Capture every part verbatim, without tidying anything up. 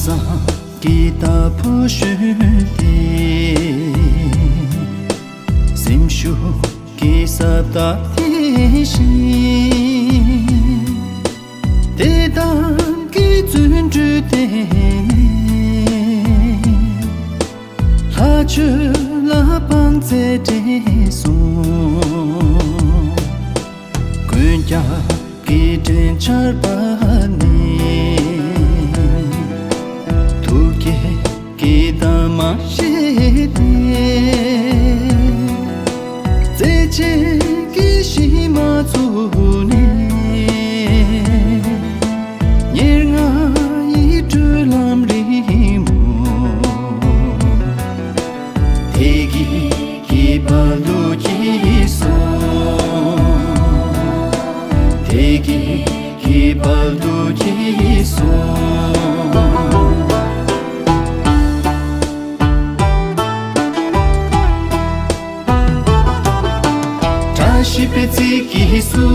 བསམ་གྱི་རྟ་ཕོ་ཞོན་ཏེ། སེམས་ཤུགས་ཀྱི་ཟབ་རྟ་དེ་བཞིན། དད་དམ་གྱི་བརྩོན་འགྲུས་བརྟན་ནས། ལྷ་ཆོས་ལ་དཔང་བཙལ་དྲན་སོང་། ཀུན་ཁྱབ་ཀྱི་དྲན་འཆར་པ་ནི། ཐུགས་བསྐྱེད་ཀྱི་གཏམ་མ་བཞེས་ཏེ། བརྩེ་ཆེན་གྱི་གཞི་མ་བཙུགས་ནས། ཉེར་ལྔ་ཡི་བགྲོད་ལམ་རིང་མོ། དེ་གི་གི་བར་དུ་གྱིས་སོང་། དེ་གི་གི་བར་དུ་གྱིས་སོང་། བཀྲ་ཤིས་པའི་ཚིག་གིས་སུ།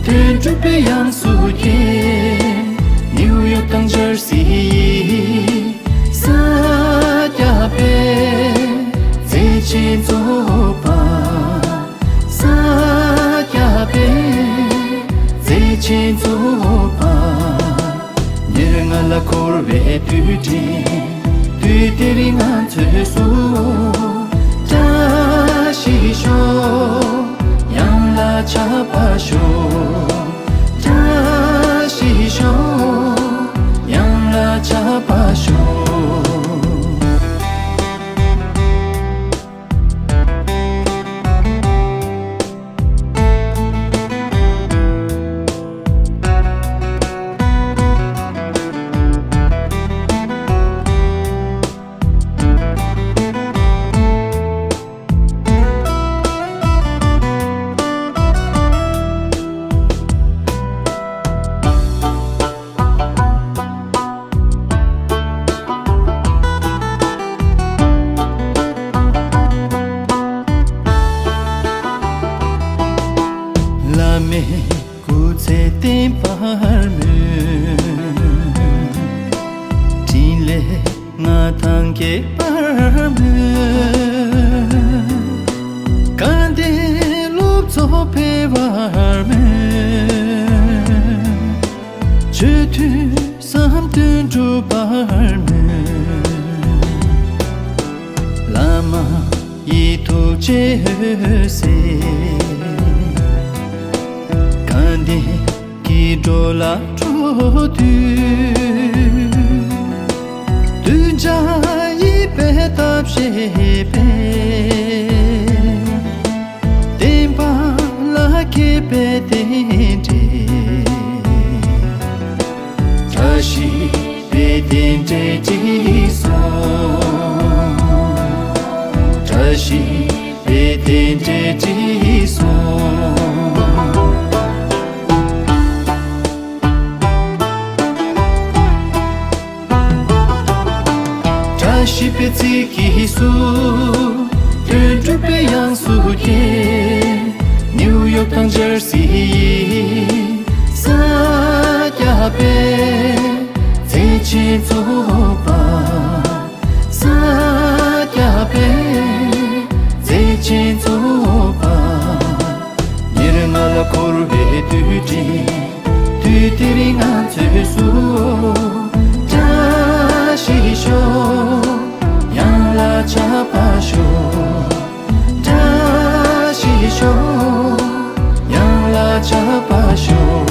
དོན་གྲུབ་པའི་དབྱངས་སུ་སྐྱེ། ནིའུ་ཡོག་དང་ཇར་སི་ཡི། ས་སྐྱ་པའི་མཛེས་ཆེན་རྩོད་པ། ས་སྐྱ་པའི་མཛེས་ཆེན་རྩོད་པ། ཉེར་ལྔ་ལ་འཁོར་བའི་དུས་དྲན། དུས་དེར་ང་ཚོས་སུ། བཀྲ་ཤིས་ཤོག། ཡང་ལ་ཆགས་པ་ཤོག། བཀྲ་ཤིས་ཤོག། ཡང་ལ་ཆགས་པ་ཤོག། བླ་མའི་སྐུ་ཚེ་བརྟན་པར་སྨོན། འཕྲིན་ལས་མངའ་ཐང་རྒྱས་པར་སྨོན། དགའ་ལྡན་སློབ་ཚོགས་འཕེལ་བར་སྨོན། ཆོས་མཐུན་བསམ་དོན་འགྲུབ་པར་སྨོན། བླ་མ་ཡི་ཐུགས་རྗེའི་འོད་ཟེར། དགའ་ལྡན་གྱི་འགྲོ་ལ་འཕྲོ་དུས། གདུལ་བྱ་ཡི་པད་ཐབས་ཤེས་པས། བསྟན་པ་ལ་དགྱེས་པའི་རྟེན་འབྲེལ། བཀྲ་ཤིས་པའི་རྟེན་འབྲེལ་འགྲིག་སོང་། བཀྲ་ཤིས་པའི་རྟེན་འབྲེལ་འགྲིག་སོང་། བཀྲ་ཤིས་པའི་ཚིག་གིས་སུ། དོན་གྲུབ་པའི་དབྱངས་སུ་སྐྱེ། ནིའུ་ཡོག་དང་ཇར་སི་ཡི། ས་སྐྱ་པའི་མཛེས་ཆེན་རྩོད་པ། ས་སྐྱ་པའི་མཛེས་ཆེན་རྩོད་པ། ཉེར་ལྔ་ལ་འཁོར་བའི་དུས་དྲན། དུས་དེར་ང་ཚོས་སུ། བཀྲ་ཤིས་ཤོག། ཡང་ལ་ཆགས་པ་ཤོག། བཀྲ་ཤིས་ཤོག། ཡང་ལ་ཆགས་པ་ཤོག།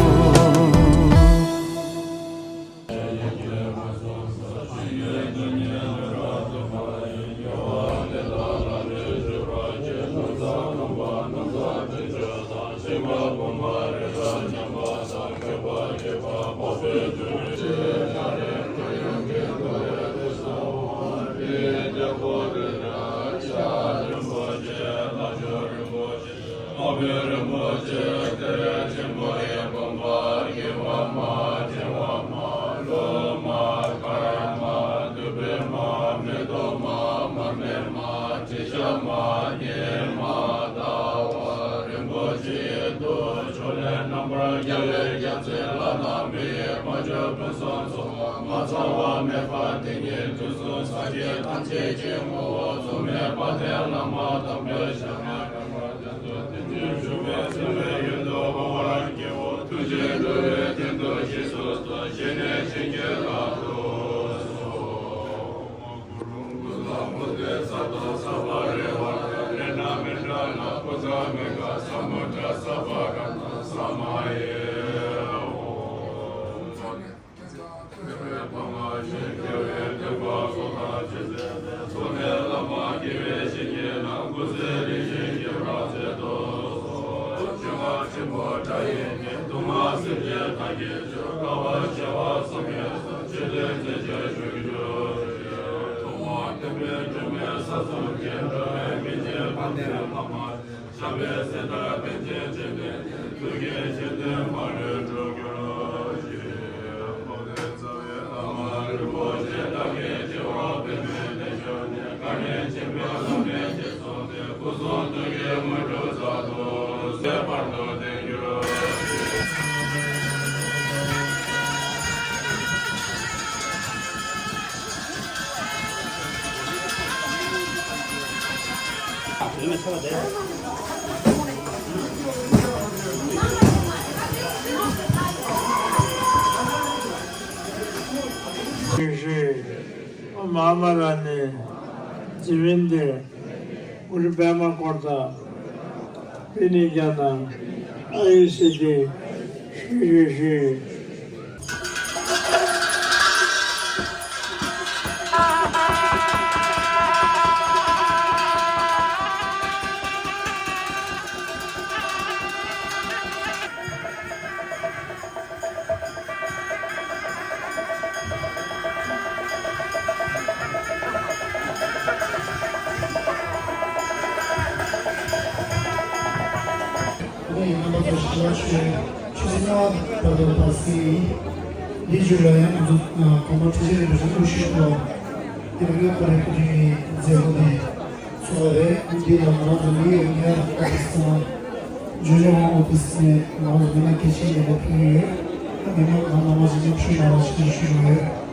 ཨ་བེ་རིན་པོ་ཆེ་གཏེར་ཆེན་པོ་ཡི་དགོངས་པ། དགེ་བ་མ་བྱེ་བ་མ་ལུས་མ་དཀར་མ་དུད་པའི་མ་མེ་ཏོག་མ་མར་མེ་མ་དྲི་ཞག་མ་སྙེ་མ་ཟླ་བ་རིན་པོ་ཆེ་དུ་ཕྱོགས་ལས་རྣམ་པར་རྒྱལ་བའི་རྒྱལ་མཚན་ལྷ་དང་མིའི་དཀོན་མཆོག་ཕུན་སུམ་ཚོགས་པ་མ་ཚང་བ་མེད་པ་དེ་ཉིད་དུས་གསུམ་སངས་རྒྱས་ཐམས་ཅད་ཀྱི་ངོ་བོ་གཙོ་མེད་དཔལ་ལྡན་བླ་མ་དམ་པའི་ཞལ་སྔ་ཡང་དག་པར་རྗེས་སུ་བསྟན་ཅིང་བཞུགས་པའི་བརྩེ་བའི་ཡུལ་དུ་འོང་བར་བགྱིའོ། ཐུགས་རྗེས་འགྲོ་བའི་དོན་དུ་གཤེགས་སུ་གསོལ། བཞེས་ནས་བྱིན་གྱིས་བརླབ་ཏུ་གསོལ། ཞེས་ཞུས། མ་མ་ར་ནི་ཇི་བིན་དེ་ཨུ་རི་པད་མ་སྐོར་ད་པི་ནི་རྒྱ་ན་ཨ་ཡི་སི་ཏི་ཞུ་ཞུ་ཞུ། ཨ་ནི་རྣམ་པ་ཚོ་ཞལ་ལག་མཆོད་མཆོད་ཟིན་ན་བར་དུ་བར་སྲིད། འདི་བརྒྱུད་ལ་ཡང་ང་ཚོ་གོང་མ་ཁྲི་ཆེན་རིན་པོ་ཆེ་དབུ་བཞུགས་སྐོར་དེ་རིང་ཁོ་རའི་སྐུ་དྲིན་མཛད་སྒོ་དེ་ཚོགས་པ་རེད། འདི་ལ་ང་རང་ཚོ་ནིའུ་ཡོག་ནས་ཨོ་ཕི་སི་དང་ཇོ་ཇོ་ཝང་ཨོ་ཕི་སི་ནས་ང་རང་ཚོ་མི་སྣ་གལ་ཆེན་མཉམ་པོ་ཕེབས་ཡོད། ཨ་མི་མང་ང་རང་མ་ཞིག་ནས་ཕྱུག་མ་རང་ཞིག་ཞུ་ཡོད།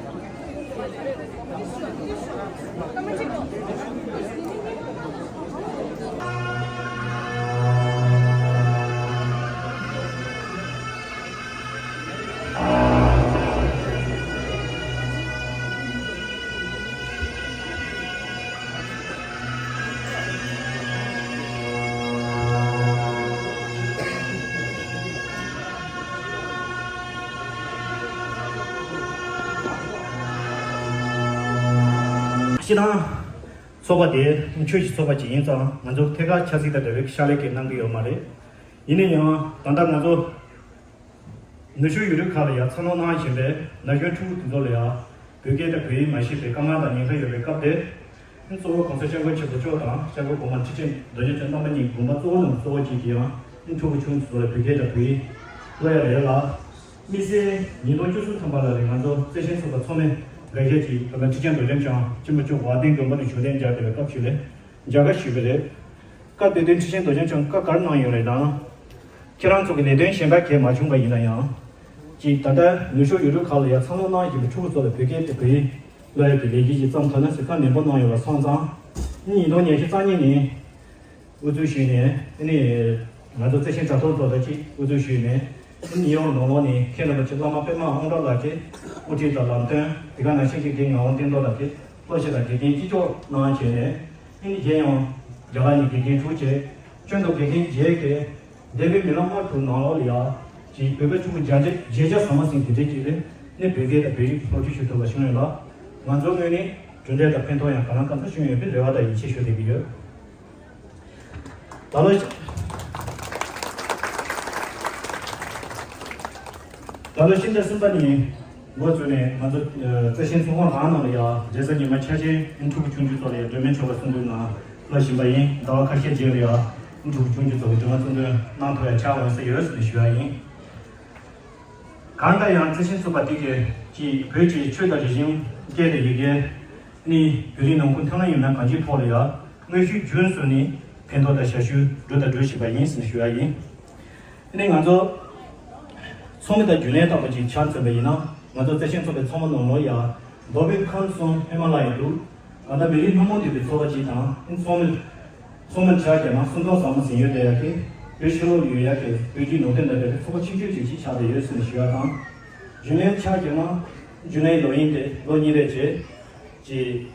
སྤྱིར་བཏང་ཚོགས་པ་དེ་ཆོས་ཀྱི་ཚོགས་པ་ཅིག་ཡིན་ཙང་ང་ཚོ་ཐད་ཀར་ཆབ་སྲིད་དང་འབྲེལ་བའི་ཕྱག་ལས་ཀྱི་གནང་གི་ཡོད་མ་རེད། ཡིན་ན་ཡང་ད་ལྟ་ང་ཚོ་ནུབ་ཕྱོགས་ཡུལ་གྲུ་ཁག་ལ་ཡང་འཚར་ལོངས་གནང་བཞིན་པའི་ན་གཞོན་ཕྲུ་གུ་དེ་ཚོ་ལ་ཡང་བོད་སྐད་དང་བོད་ཡིག་མ་ཤེས་པའི་དཀའ་ངལ་དང་ཉེན་ཁ་ཡོད་པའི་སྐབས་དེ། གཙོ་བོ་༸གོང་ས་༸སྐྱབས་མགོན་ཆེན་པོ་མཆོག་དང་༸སྐྱབས་མགོན་གོང་མ་ཁྲི་ཆེན་རྡོ་རྗེ་འཆང་རྣམ་པ་གཉིས་དགོངས་པ་གཙོ་བོ་ནང་གཙོ་བོ་གཅིག་དེ་ཡང་ཕྲུ་གུ་ཆུང་ཆུང་ཚོ་ལ་བོད་སྐད་དང་བོད་ཡིག་སློབ་ཡ་རེད་ལ། དམིགས་བསལ་ཉིས་སྟོང་བཅུ་གསུམ་ཐམ་པ་ལ་རེད། ང་ཚོ་བརྩེ་ཆེན་ཚོགས་པ་ཚོགས་མི་འགའ་ཤས་ཀྱིས་ད་ལྟ་ཁྲི་ཆེན་རྡོ་རྗེ་འཆང་ཆེན་པོ་མཆོག་དབའ་ལྡན་དགོན་པ་ནས་བཞུགས་གདན་འཇགས་བསྡད་པའི་སྐབས་ཤིག་ལས་མཇལ་ཁ་ཞུས་པ་རེད། སྐབས་དེ་དུས་ཁྲི་ཆེན་རྡོ་རྗེ་འཆང་བཀའ་ག་རེ་གནང་ཡོད་རེད་དང་། ཁྱེད་རང་ཚོ་གི་ལས་དོན་གཞན་པ་གས་མ་བྱུང་པ་ཡིན་ན་ཡང་། ཅིག་ད་ལྟ་ནུབ་ཕྱོགས་ཡུལ་གྲུ་ཁག་ལ་ཡང་འཚར་ལོངས་གནང་བཞིན་པའི་ཕྲུ་གུ་ཚོ་ལ་བོད་སྐད་དེ་བོད་ཡིག་སློབ་ཡ་གི་ལས་འགུལ་ཞིག་བརྩམས་ཐུབ་ན་ཟེར་བཀའ་ནན་པོ་གནང་ཡོད་པ་སོང་ཙང་། ཉིས་སྟོང་ཉི་ཤུ་རྩ་གཉིས་ནས་དབུ་འཛུགས་ཞུས་ནས་ཨ་ནི་ང་ཚོ་བརྩེ་ཆེན་དྲ་ཐོག་ཚོ་དང་གཅིག་དབུ་འཛུགས་ཞུས་ནས་ཨ་ནི་ཉི་ཡོག་ནང་ལོགས་ནས་མཁན་རིན་པོ་ཆེ་བླ་མ་པད་མ་དབང་གྲགས་ལགས་ཀྱིས་དབུ་ཁྲིད་དང་ལམ་སྟོན། དེ་ག་ནང་བཞིན་དགེ་རྒན་ངག་དབང་བསྟན་རྡོར་ལགས་ཀྱིས་སློབ་སྤྱི་དང་དགེ་རྒན་སྤྱི་ཁྱབ་གནང་བྱས་ནས། ཨ་ནི་གཞན་ཡང་རྒྱ་གར་ནས་དགེ་རྒན་དྲུག་བྱས། ཁྱོན་བསྡོམས་དགེ་རྒན་བརྒྱད་ཀྱིས་འདས་པའི་མི་ལོ་ལྔ་དྲུག་ནང་ལོགས་ལ་ཡ་ཅིག་བོད་པ་ཕྲུ་གུ་བརྒྱ་ཆ་བརྒྱད་བརྒྱ་ཆ་ཟ་མ་ཟིན་དེ་འདྲས་ཅིག་ལ་ནི་བོད་སྐད་དང་བོད་ཡིག་སློབ་ཁྲིད་ཞུ་ཐུབ་པ་བྱུང་ཡོད་ལ། ང་ཚོའི་ངོས་ནས་གྲུབ་འབྲས་དང་ཕན་ཐོགས་ཡང་གང་ལ་གང་འཚམ་བྱུང་ཡོད་པའི་རེ་བ་དང་ཡིད་ཆེས་ཞུ་བསྡད་ཀྱི་ཡོད། ད་ལོ་ད་ལོ་ཕྱི་ཟླ་གསུམ་པ་ནས་འགོ་བཙུགས་ནས་ང་ཚོ་ཨ་བརྩེ་ཆེན་ཚོགས་ཁང་རང་ནང་ལ་ཡ་རེས་གཟའ་ཉི་མ་ཆ་ཆེན་ཕྲུ་གུ་ཆུང་ཆུང་ཚོ་ལ་ཡ་སྒྲོལ་མའི་མཆོད་པ་གསུང་འདོན་གནང་སློབ་བཞིན་པ་ཡིན། ཟླ་བ་ཁ་ཤས་རྗེས་ལ་ཡ་ཕྲུ་གུ་ཆུང་ཆུང་ཚོ་གི་སྒྲོལ་མ་གསུང་འདོན་གནང་ཐུབ་ཡ་ཆགས་འོང་ས་ཡོད་ཟེར་ནས་ཞུ་ཡ་ཡིན། གང་ལྟར་ཡང་བརྩེ་ཆེན་ཚོགས་པ་དེ་གིས་ཀྱིས་བོད་ཀྱི་ཆོས་དང་རིག་གཞུང་སྐད་དང་ཡི་གེ་ནི་བོད་རིགས་ནང་ཁུལ་མཐོང་ལམ་ཡིན་ན་གང་ཅིའི་ཐོག་ལ་ཡ་དངོས་ཤུགས་རྒྱུན་བཟུང་ནས་ཕན་ཐོགས་དང་ཞབས་ཞུ་འགྲོ་དང་འགྲོ་བཞིན་པ་ཡིན་ཟེར་ནས་ཞུ་ཡ་ཡིན། དེ་ནས་ང་ཚོ་ཚོགས་མི་དང་རྒྱུན་ལས་ལྟ་བུ་ཅིག་ཆ་མཚོན་པ་ཡིན་ན། ང་ཚོ་བརྩེ་ཞེན་ཚོགས་པའི་ཚོགས་མི་ནང་ལོགས་ཡ་རྡོ་སྦིས་ཁམས་གསུམ་ཧི་མ་ལ་ཡ་དུ། ད་ལྟ་མི་རིགས་ལྷུན་པོ་འདུས་པའི་ཚོགས་པ་གཅིག་དང་། ཨིན་ཚོགས་མི་ཚོགས་མི་ཆ་རྒྱ་མ་སུན་ཏོང་ཟབ་མོ་ཟིན་ཡོད་དེ་ཡ་གི། བོད་ཕྱི་ལོགས་ཡོད་ཡ་གི་བོད་བརྒྱུད་ནང་བསྟན་དང་འབྲེལ་བའི་ཚོགས་པ་ཆེ་ཤོས་ཅིག་ཅིག་ཆགས་བསྡད་ཡོད་ཟེར་ནས་ཞུ་ཡ་དང་། རྒྱུན་ལས་ཆ་རྒྱ་མ་རྒྱུན་ལས་ལོ་ཡིན་ཏེ་ལོ་གཉིས་རེ་བྱས། ཅིག་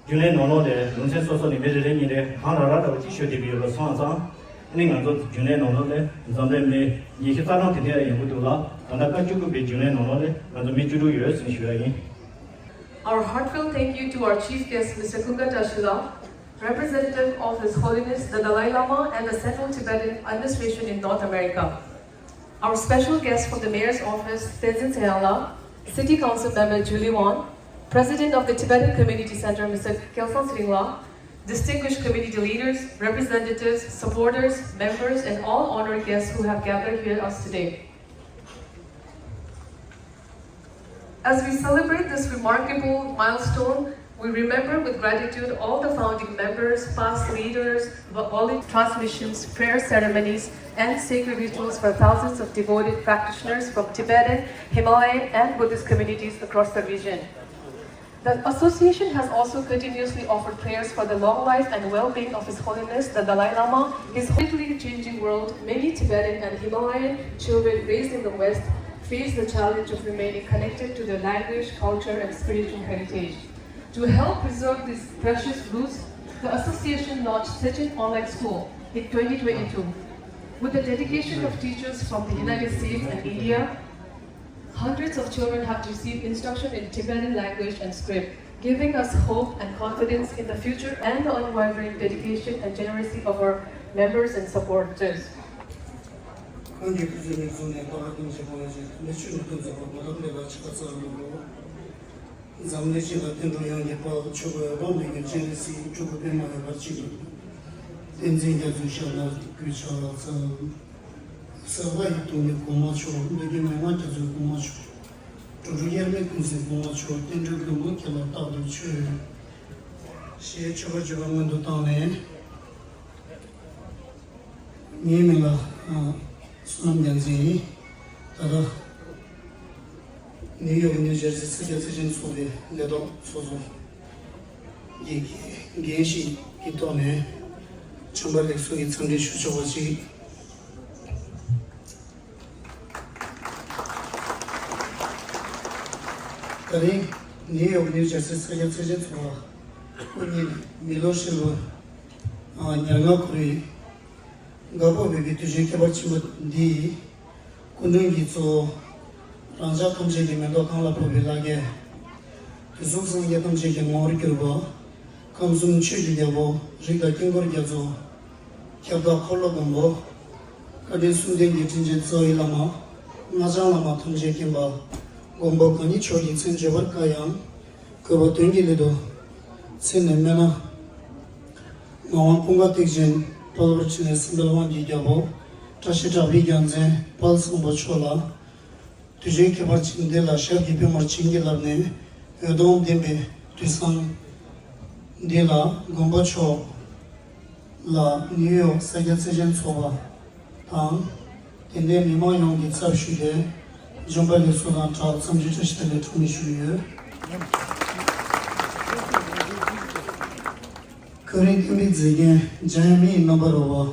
རྒྱུན་ལས་ནང་ལོགས་ལས་ལུང་ཚན་སོ་སོ་ནས་མི་རེ་རེ་གཉིས་རེ་གང་ར་ར་འདྲ་བོ་ཅིག་ཤོད་བསྡད་ཀྱི་ཡོད་པ་སོང་ཙང་། ཨ་ནི་ང་ཚོ་རྒྱུན་ལས་ནང་ལོགས་ལས་འཛམ་གླིང་མི་ཉི་ཤུ་རྩ་གྲངས་དེ་འདྲ་ཡོང་གི་འདུག་ལ། ད་ལྟ་བཀའ་བཅུ་དགུ་པའི་རྒྱུན་ལས་ནང་ལོགས་ལས་ང་ཚོ་མི་བཅུ་དྲུག་ཡོད་ཟེར་ནས་ཞུ་ཡ་ཡིན། Our heartfelt thank you to our chief guest, Mister Kunga Tashila, representative of His Holiness the Dalai Lama and the Central Tibetan Administration in North America. Our special guest from the Mayor's Office, Tenzin Sayangla, City Council Member Julie Wong, President of the Tibetan Community Center, Mister Kelsang Sringla, distinguished community leaders, representatives, supporters, members, and all honored guests who have gathered here us today. As we celebrate this remarkable milestone, we remember with gratitude all the founding members, past leaders, volunteer transmissions, prayer ceremonies, and sacred rituals for thousands of devoted practitioners from Tibetan, Himalayan, and Buddhist communities across the region. The association has also continuously offered prayers for the long life and well-being of His Holiness the Dalai Lama. His rapidly changing world, many Tibetan and Himalayan children raised in the West face the challenge of remaining connected to their language, culture, and spiritual heritage. To help preserve these precious roots, the association launched Sechen Online School in twenty twenty-two, with the dedication of teachers from the United States and India. Hundreds of children have received instruction in Tibetan language and script, giving us hope and confidence in the future and the unwavering dedication and generosity of our members and supporters. གང་གི་སྐུ་ཚེ་ནས་བཟུང་ནས་བཀའ་དྲིན་ཆེ་གོང་ཞིག་མི་ཆོས་མི་མཐུན་ཚོགས་པ་མ་ལག་ལས་ལ་ཆ་ཚང་མི་འགྲོ། འཛམ་གླིང་སྤྱི་དང་བསྟན་འགྲོ་ཡོངས་ཀྱི་དཔལ་ཆོས་གོས་འོད་དཔག་མེད་ཀྱི་སྤྱན་རས་གཟིགས་སྤྲུལ་སྐུ་པདྨ་འོད་འབར་ཆེན་པོ། བསྟན་འཛིན་རྒྱ་མཚོའི་ཞབས་ལ་གུས་ཕྱག་ལག་འཚལ། གསེར་ལྷ་ཡི་སྟོང་ཉིད་གོང་མ་མཆོག །འདོད་ཁམས་མན་ངག་རྒྱ་མཚོའི་གོང་མ་མཆོག །འགྲོ་དྲུག་དབྱེར་མེད་ཀུན་གཟིགས་གོང་མ་མཆོག །རྟེན་འབྲེལ་ལུས་ངག་ཁྱེད་ལ་རྟག་ཏུ་མཆོད། ཞེས་མཆོད་པ་བརྗོད་པ་སྔོན་དུ་བཏང་ནས། ངའི་མིང་ལ་ཨ་བསོད་ནམས་རྒྱལ་མཚན་ཡིན། ད་ལྟ་ནིའུ་ཡོག་ནིའུ་ཇར་སི་ས་སྐྱ་བརྩེ་ཆེན་ཚོགས་པའི་ལས་ཐོག་ཚོགས་གཙོ་གི་འགན་ཞིག་གི་ཐོག་ནས་བྱམས་པ་ལེགས་གསོ་གི་འཚམས་འདྲི་ཞུ་ཆོག་པ་ཞིག་ད་རིང་ནིའུ་ཡོག་ནིའུ་ཇར་སི་ས་སྐྱ་བརྩེ་ཆེན་ཚོགས་པ་སྐུ་ཉིད་མི་ལོ་ཧྲིལ་པོ་ཉེར་ལྔ་འཁོར་བའི་དགའ་སྤོབས་འོས་པའི་དུས་ཆེན་ཁྱད་པར་ཆེན་པོ་འདིའི་སྐུ་མགྲོན་གྱི་གཙོ་བོ། རང་ཅག་ཐམས་ཅད་ཀྱི་མེ་ཏོག་གང་ལ་ཕོག་པའི་ལྷ་སྐལ། དུས་གསུམ་སངས་རྒྱས་ཐམས་ཅད་ཀྱི་ངོ་བོར་གྱུར་པ། ཁམས་གསུམ་ཆོས་ཀྱི་རྒྱལ་པོ་རིགས་དང་དཀྱིལ་འཁོར་རྒྱ་མཚོ། ཁྱབ་བདག་འཁོར་ལོ་སྒམ་པོ། བཀའ་དྲིན་གསུམ་ལྡན་གྱི་དྲིན་ཅན་རྩ་བའི་བླ་མ། སྔགས་འཆང་བླ་མ་ཐམས་ཅད་མཁྱེན་པ། མགོན་པོ་གང་ཉིད་མཆོག་གི་མཚན་བརྗོད་པར་དཀའ་ཡང་། གུས་པ་དོན་གྱི་སླད་དུ་མཚན་ནས་སྨོས་ན། ངག་དབང་ཀུན་དགའ་ཐེག་ཆེན་དཔལ་འབར་འཕྲིན་ལས་སེམས་དཔའི་དབང་གི་རྒྱལ་པོ། བཀྲ་ཤིས་གྲགས་པའི་རྒྱལ་མཚན་དཔལ་བཟང་པོ་མཆོག་ལ། དུས་ཆེན་ཁྱད་པར་ཅན་འདི་ལ་ཞབས་ཀྱི་པད་མོར་བྱིན་གྱིས་བརླབས་ནས་འོད་སྟོང་ལྡན་པའི་དུས་བཟང་འདི་ལ་མགོན་པོ་མཆོག་ལ་ནིའུ་ཡོག་ས་སྐྱ་བརྩེ་ཆེན་ཚོགས་པ་དང་། དད་ལྡན་མི་མང་ཡོངས་ཀྱི་ཚབ་ཞུས་ཏེ་བྱམས་པ་ལེགས་གསོ་དང་སྦྲགས་འཚམས་འདྲི་བཀྲ་ཤིས་བདེ་ལེགས་འཁྲུངས་ནས་ཞུ་གི་ཡོད། ཁོ་རང་བསྟན་པའི་མཛེས་རྒྱན་འཇམ་དབྱངས་མི་ཡི་རྣམ་པར་རོལ་པ།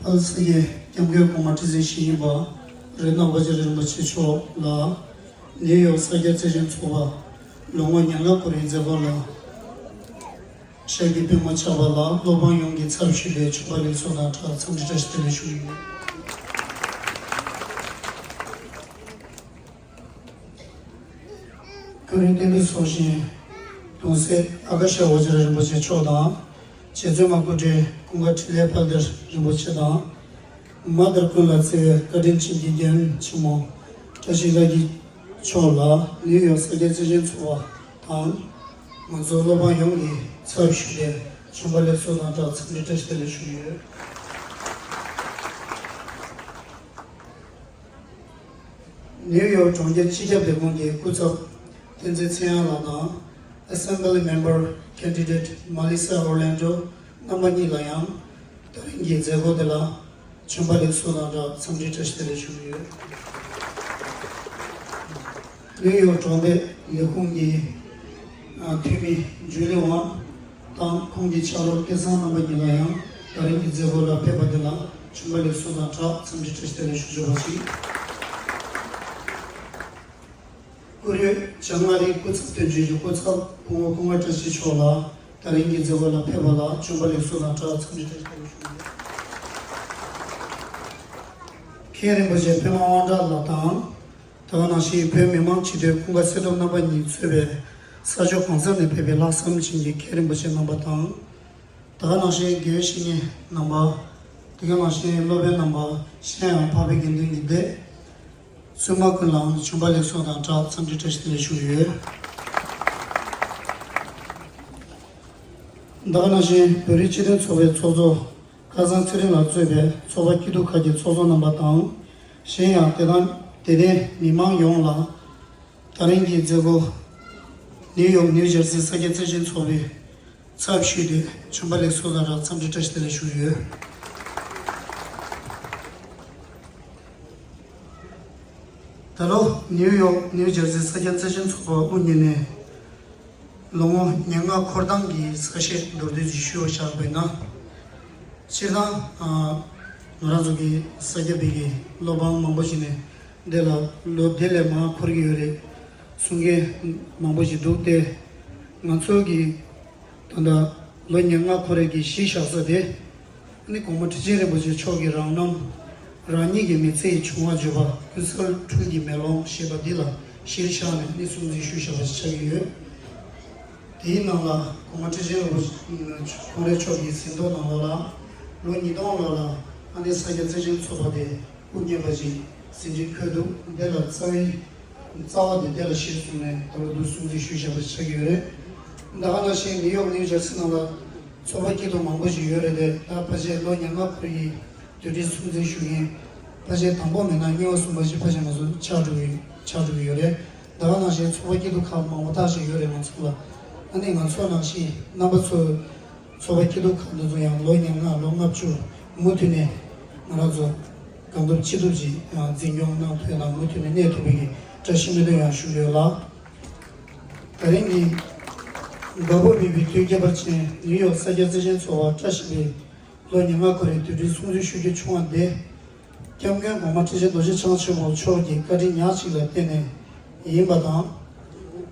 དཔལ་ས་སྐྱའི་སྐྱབས་མགོན་གོང་མ་ཁྲི་འཛིན་ཞི་བདེ་ལྷ་རཏྣ་པ་ཙི་རི་རིན་པོ་ཆེ་མཆོག་ལ། ནིའུ་ཡོག་ས་སྐྱ་བརྩེ་ཆེན་ཚོགས་པ་ལོ་ངོ་ཉེར་ལྔ་འཁོར་བའི་མཛད་སྒོ་ལ་ཞབས་ཀྱི་པད་མོ་ཆགས་པ་ལ་སློབ་དཔོན་ཡོངས་ཀྱི་ཚབ་ཞུས་ཏེ་བྱམས་པ་ལེགས་གསོ་དང་སྦྲགས་འཚམས་འདྲི་བཀྲ་ཤིས་བདེ་ལེགས་ཞུ་གི་ཡོད། ཁོ་རང་བསྟན་པའི་ཚོགས་ཞིང་གདུང་སྲས་ཨ་ཀ་ཤ་ཝ་ཛྲ་རིན་པོ་ཆེ་མཆོག་དང་། རྗེ་བཙུན་མ་སྐུ་བགྲེས་ཀུན་དགའ་འཕྲིན་ལས་དཔལ་ལྡན་རིན་པོ་ཆེ་དང་། མ་དང་ཀུན་ལ་བརྩེ་བའི་བཀའ་དྲིན་ཅན་གྱི་རྒན་ཆེན་མོ་བཀྲ་ཤིས་ལྷ་སྐྱིད་མཆོག་ལ་ནིའུ་ཡོག་ས་སྐྱ་བརྩེ་ཆེན་ཚོགས་པ་དང་། ང་ཚོ་སློབ་དཔོན་ཡོངས་ཀྱི་ཚབ་ཞུས་ཏེ་བྱམས་པ་ལེགས་གསོ་དང་སྦྲགས་འཚམས་འདྲི་བཀྲ་ཤིས་བདེ་ལེགས་ཞུ་གི་ཡོད། ནིའུ་ཡོག་གྲོང་ཁྱེར་སྤྱི་ཁྱབ་ལས་ཁུངས་ཀྱི་སྐུ་ཚབ་བསྟན་འཛིན་ཚེ་དབྱངས་ལགས་དང་། Assembly Member Candidate Melissa Orlando རྣམ་པ་གཉིས་ལ་ཡང་། ད་རིང་གི་མཛད་སྒོ་འདི་ལ་བྱམས་པ་ལེགས་གསོ་དང་སྦྲགས་འཚམས་འདྲི་བཀྲ་ཤིས་བདེ་ལེགས་ཞུ་གི་ཡོད། ནིའུ་ཡོག་གྲོང་སྡེ་ལས་ཁུངས་ཀྱི་ཨ་འཐུས་མི་ཇུ་ལི་ཝང་དང་ཁོང་གི་ཕྱག་རོགས་སྐལ་བཟང་རྣམ་པ་གཉིས་ལ་ཡང་ད་རིང་གི་མཛད་སྒོ་ལ་ཕེབས་པ་དེ་ལ་བྱོན་པ་ལེགས་སོ་དང་སྦྲགས་འཚམས་འདྲི་བཀྲ་ཤིས་བདེ་ལེགས་ཞུ་ཆོག་པ་ཞིག་བཀུར་འོས་བྱང་ཨ་རིའི་སྐུ་ཚབ་དོན་གཅོད་ཀྱི་སྐུ་ཚབ་སྐུ་ངོ་ཀུན་དགའ་བཀྲ་ཤིས་མཆོག་ལ་ད་རིང་གི་མཛད་སྒོ་ལ་ཕེབས་པ་ལ་བྱོན་པ་ལེགས་སོ་དང་སྦྲགས་འཚམས་འདྲི་བཀྲ་ཤིས་བདེ་ལེགས་ཞུ་ཡོད། མཁན་རིན་པོ་ཆེ་པདྨ་དབང་གྲགས་ལགས་དང་། དེ་ག་ནང་བཞིན་བོད་མི་མང་སྤྱི་འཐུས་ཀུན་དགའ་སྲས་སྟོབས་རྣམ་པ་གཉིས་གཙོས་པའི་ས་ཕྱོགས་གང་ས་ནས་ཕེབས་པའི་ལྷག་བསམ་ཅན་གྱི་མཁན་རིན་པོ་ཆེ་རྣམ་པ་དང་། དེ་ག་ནང་བཞིན་དགེ་བའི་བཤེས་གཉེན་རྣམ་པ། དེ་ག་ནང་བཞིན་སློབ་དཔོན་རྣམ་པ། གཞན་ཡང་འཕགས་པའི་དགེ་འདུན་གྱི་སྡེ་བཙུན་མ་ཀུན་ལའང་བྱོན་པ་ལེགས་སོ་དང་སྦྲགས་འཚམས་འདྲི་བཀྲ་ཤིས་བདེ་ལེགས་ཞུ་གི་ཡོད། དེ་ག་ནང་བཞིན་བོད་རིགས་སྤྱི་མཐུན་ཚོགས་པའི་ཚོགས་གཙོ་ཁ་སང་ཚེ་རིང་ལགས་གཙོས་པའི་ཚོགས་པ་སྐྱིད་སྡུག་ཁག་གི་ཚོགས་གཙོ་རྣམ་པ་དང་། གཞན་ཡང་དེ་དང་དེ་ལྡན་མི་མང་ཡོངས་ལ་ད་རིང་གི་མཛད་སྒོ་ནིའུ་ཡོག་ནིའུ་ཇར་སི་ས་སྐྱ་བརྩེ་ཆེན་ཚོགས་པའི་ཚབ་ཞུས་ཏེ་བྱོན་པ་ལེགས་སོ་དང་སྦྲགས་འཚམས་འདྲི་བཀྲ་ཤིས་བདེ་ལེགས་ཞུ་གི་ཡོད། ད་ལོ་ནིའུ་ཡོག་ནིའུ་ཇར་སི་ས་སྐྱ་བརྩེ་ཆེན་ཚོགས་པ་དབུ་བརྙེས་ནས་ལོ་ངོ་ཉེར་ལྔ་འཁོར་སྟངས་ཀྱི་གསལ་བཤད་མདོར་བསྡུས་ཤིག་ཞུ་བར་བྱ་བ་ཡིན་ན། སྤྱིར་བཏང་ཨ་ང་རང་ཚོ་གི་ས་སྐྱ་པའི་གི་སློབ་འབངས་མང་པོ་ཞིག་ནས་འདི་ལ་ལོ་དེ་ལས་མང་འཁོར་གྱི་ཡོད་རེད་གསུང་མཁན་མང་པོ་ཞིག་འདུག་སྟེ། ང་ཚོ་གི་ད་ལྟ་ལོ་ཉེར་ལྔ་འཁོར་རེ་གི་གཞི་བཞག་ས་དེ། ཨ་ནི་གོང་མ་ཁྲི་ཆེན་རིན་པོ་ཆེ་མཆོག་གི་རང་རྣམ་རང་ཉིད་ཀྱི་མི་ཚེ་ཡི་བྱུང་བ་བརྗོད་པ་ཀུན་གསལ་འཁྲུལ་གྱི་མེ་ལོང་ཞེས་པ་འདི་ལ་གཞིར་བཞག་ནས་ཨ་ནི་སྲུང་བརྩི་ཞུས་བཞག་པ་ཞིག་ཆགས་ཀྱི་ཡོད། དེའི་ནང་ལ་གོང་མ་ཁྲི་ཆེན་རིན་པོ་ཆེ་ཁོང་རའི་མཆོག་གི་ཟིན་ཐོ་ནང་ལོགས་ལ་ལོ་ཉིས་སྟོང་ལོ་ལ་ཨ་ནི་ས་སྐྱ་བརྩེ་ཆེན་ཚོགས་པ་དེ་དབུ་བརྙེས་པ་ཞིག་ཟིན་བྲིས་འཁོད་འདུག་འདི་ལ་རྩ་བའི་རྩ་བ་དེ་འདི་ལ་གཞིར་བཟུང་ནས་ད་ལོ་འདི་སྲུང་བརྩི་ཞུས་བཞག་པ་ཞིག་ཆགས་ཀྱི་ཡོད་རེད། ད་ག་ནང་བཞིན་ནིའུ་ཡོག་ནིའུ་ཇར་སི་ནང་ལ་ཚོགས་པ་སྐྱིད་སྡུག་མང་པོ་ཞིག་ཡོད་རེད་དེ། ད་ཕལ་ཆེར་ལོ་ཉེར་ལྔ་འཁོར་ཡི་དུས་དྲན་སྲུང་བརྩི་ཞུ་མཁན་ཕལ་ཆེར་དང་པོ་མིན་ན་གཉིས་པ་གསུམ་པ་ཞིག་ཕལ་ཆེར་ང་ཚོ་ཆགས་འགྲོ་གི་ཆགས་འགྲོ་གི་ཡོད་རེད། ད་ག་ནང་བཞིན་ཚོགས་པ་སྐྱིད་སྡུག་ཁག་མང་པོ་དག་ཞིག་ཡོད་རེད་ང་ཚོ་ལ། ཨ་ནི་ང་ཚོ་ནང་བཞིན་རྣམ་པ་ཚོ་ཚོགས་པ་སྐྱིད་སྡུག་ཁག་འདི་ཚོ་ཡང་ལོ་ཉེར་ལྔ་ལོ་ལྔ་བཅུ་མུ་མཐུད་ནས་ང་རང་ཚོ་གང་ཐུབ་ཅི་ཐུབ་ཀྱིས་ཡང་འཛིན་སྐྱོང་གནང་ཐུབ་ཡ་དང་མུ་མཐུད་ནས་གནས་ཐུབ་པའི་གི་བཀྲ་ཤིས་སྨོན་འདུན་ཡང་ཞུ་གི་ཡོད་ལ། ད་རིང་གི་དགའ་པོ་མེད་པའི་དུས་ཁྱད་པར་ཅན་ནིའུ་ཡོག་ས་སྐྱ་བརྩེ་ཆེན་ཚོགས་པ་བཀྲ་ཤིས་པའི་ལོ་ཉེར་ལྔ་འཁོར་བའི་དུས་དྲན་སྲུང་བརྩི་ཞུ་རྒྱུ་བྱུང་བ་འདི། སྐྱབས་མགོན་གོང་མ་ཁྲི་ཆེན་རྡོ་རྗེ་འཆང་ཆེན་པོ་མཆོག་གི་བཀའ་དྲིན་ཉག་གཅིག་ལ་བརྟེན་ནས་ཡིན་པ་དང་།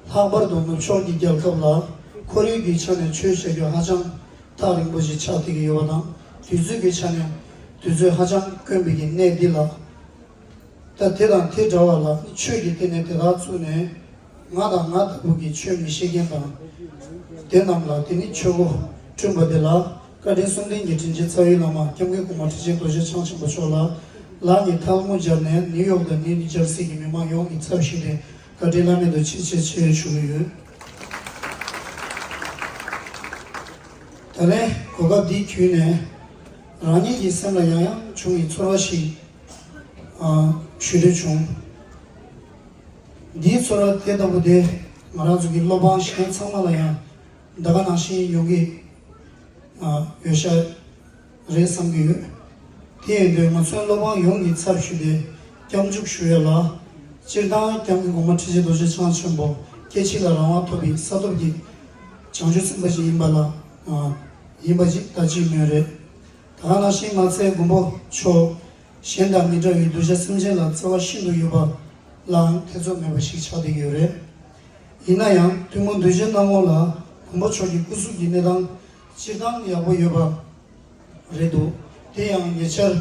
ལྷག་པར་དུ་ནུབ་ཕྱོགས་ཀྱི་རྒྱལ་ཁབ་ལ་ཁོར་ཡུག་གི་ཆ་ནས་ཆོས་བྱ་རྒྱུ་ཧ་ཅང་ཐག་རིང་པོ་ཞིག་ཆགས་བསྡད་ཀྱི་ཡོད་པ་དང་། དུས་ཚོད་ཀྱི་ཆ་ནས་དུས་ཚོད་ཧ་ཅང་དཀོན་པའི་གི་གནས་འདི་ལ། ད་དེ་དང་དེ་འདྲ་བ་ལ་ཆོས་ཀྱི་སྟེང་ནས་དེ་དག་བཙུགས་ནས། ང་དང་ང་ལྟ་བུ་གི་ཆོས་མི་ཤེས་མཁན་དང་། དེ་རྣམས་ལ་དེ་ནི་ཆོས་སྒོ་བསྐྲུན་པ་དེ་ལ་བཀའ་དྲིན་གསུམ་ལྡན་གྱི་དྲིན་ཅན་རྩ་བའི་བླ་མ་སྐྱབས་མགོན་གོང་མ་ཁྲི་ཆེན་རྡོ་རྗེ་འཆང་ཆེན་པོ་མཆོག་ལ་ལག་གཉིས་ཐལ་མོ་སྦྱར་ནས་ནིའུ་ཡོག་དང་ནིའུ་ཇར་སི་གི་མི་མང་ཡོངས་ཀྱི་ཚབ་ཞུས་ཏེ་བཀའ་དྲིན་བླ་མེད་དུ་ཆེ་ཆེ་ཆེ་ཞུ་གི་ཡོད། ད་ལན་གོ་སྐབས་འདི་བརྒྱུད་ནས་རང་ཉིད་ཀྱི་སེམས་ལ་ཡང་ཡང་བྱུང་བའི་ཚོར་བ་ཞིག་ཨ་ཞུ་འདོད་བྱུང་། འདིའི་ཚོར་བ་དེ་ལྟ་བུ་དེ་ང་རང་ཚོ་གི་སློབ་འབངས་གཞན་ཚང་མ་ལ་ཡང་ད་ག་ནང་བཞིན་ཡོང་གི་ཨ་ཡོད་ཤག་རེད་བསམ་གྱི་ཡོད། དེ་ཡིན་དུས་ང་ཚོའི་སློབ་འབངས་ཡོངས་ཀྱི་ཚབ་ཞུས་ཏེ་སྐྱབས་འཇུག་ཞུ་ཡ་ལ། སྤྱིར་བཏང་སྐྱབས་མགོན་གོང་མ་ཁྲི་ཆེན་རྡོ་རྗེ་འཆང་ཆེན་པོ་སྐྱེ་འཆི་ལ་རང་དབང་ཐོབ་པའི་ས་ཐོབ་ཀྱི་བྱང་ཆུབ་སེམས་དཔའ་ཞིག་ཡིན་པ་ལ་ཨ་ཡིན་པ་ཞིག་ད་ཅིག་མོས་རེད། ད་ག་ནང་བཞིན་མ་ཚད་མགོན་པོ་མཆོག་གཞན་དང་མི་འདྲ་བའི་གདུལ་བྱ་སེམས་ཅན་ལ་བརྩེ་བ་ཤིན་ཏུ་ཡོད་པ་ལའང་ཐེ་ཚོམ་མེད་པ་ཞིག་ཆགས་བསྡད་ཀྱི་ཡོད་རེད། ཡིན་ན་ཡང་ཐུན་མོང་གདུལ་བྱའི་སྣང་ངོ་ལ་མགོན་པོ་མཆོག་གི་སྐུ་གཟུགས་ཀྱི་གནས་སྟངས་སྤྱིར་བཏང་ཡག་པོ་ཡོད་པ་རེད་འདུག་དེ་ཡང་ཉེ་ཆར་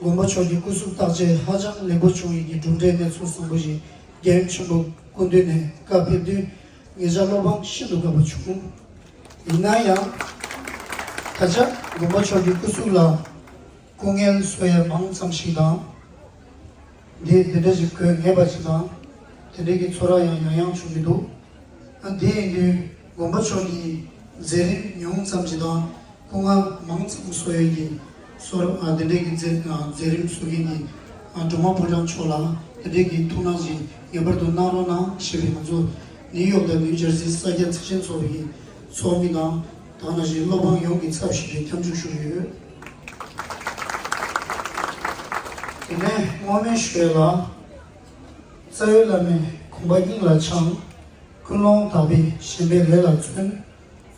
མགོན་པོ་མཆོག་གི་སྐུ་གཟུགས་བརྟག་དཔྱད་ཧ་ཅང་ལེགས་པོ་བྱུང་ཡོད་ཀྱི་གྲུབ་འབྲས་གནས་ཚུལ་བཟང་པོ་ཞིག་རྒྱལ་ཡུམ་ཆེན་པོ་སྐུ་མདུན་ནས་བཀའ་ཕེབས་དུས་ངེད་ཅག་སློབ་འབངས་ཤིན་ཏུ་དགའ་པོ་བྱུང་། ཡིན་ན་ཡང་ད་ཆ་མགོན་པོ་མཆོག་གི་སྐུ་གཟུགས་ལ་སྐུ་ངལ་གསོ་ཡས་མང་ཙམ་ཞིག་དང་། འདི་འདི་འདྲ་ཞིག་དགོས་ངེས་པ་ཞིག་དང་། དེ་འདྲའི་གི་ཚོར་བ་ཡང་ཡང་ཡང་བྱུང་གི་འདུག་ཨ་འདི་ཡིན་དུས་མགོན་པོ་མཆོག་གི་མཛད་རིམ་ཉུང་ཙམ་ཞིག་དང་སྐུ་ངལ་མང་ཙམ་གསོ་ཡས་ཀྱི་ཚོར་བ་ཨ་འདི་འདྲའི་གི་མཛད་ཨ་མཛད་རིམ་བཟོ་མཁན་གྱི་ཨ་སྒྲོལ་མ་ཕོ་བྲང་མཆོག་ལ་འདི་འདྲའི་གི་ཐུགས་སྣང་ཞིག་ངེས་པར་དུ་གནང་རོགས་གནང་ཞེས་པའི་ང་ཚོ་ནིའུ་ཡོག་དང་ནིའུ་ཇར་སི་ས་སྐྱ་བརྩེ་ཆེན་ཚོགས་པའི་ཚོགས་མི་དང་། དེ་ནང་བཞིན་སློབ་འབངས་ཡོངས་ཀྱི་ཚབ་ཞུས་ཏེ་སྐྱབས་འཇུག་ཞུ་གི་ཡོད། དེ་ནས་བསྔོ་སྨོན་ཞུ་ཡས་ལ། རྩ་བའི་བླ་མའི་ ལུང་པ་སྙིང་ལ་འཆང་། ཀུན་སློང་དག་པས་གཞན་པའི་ལས་ལ་བརྩོན།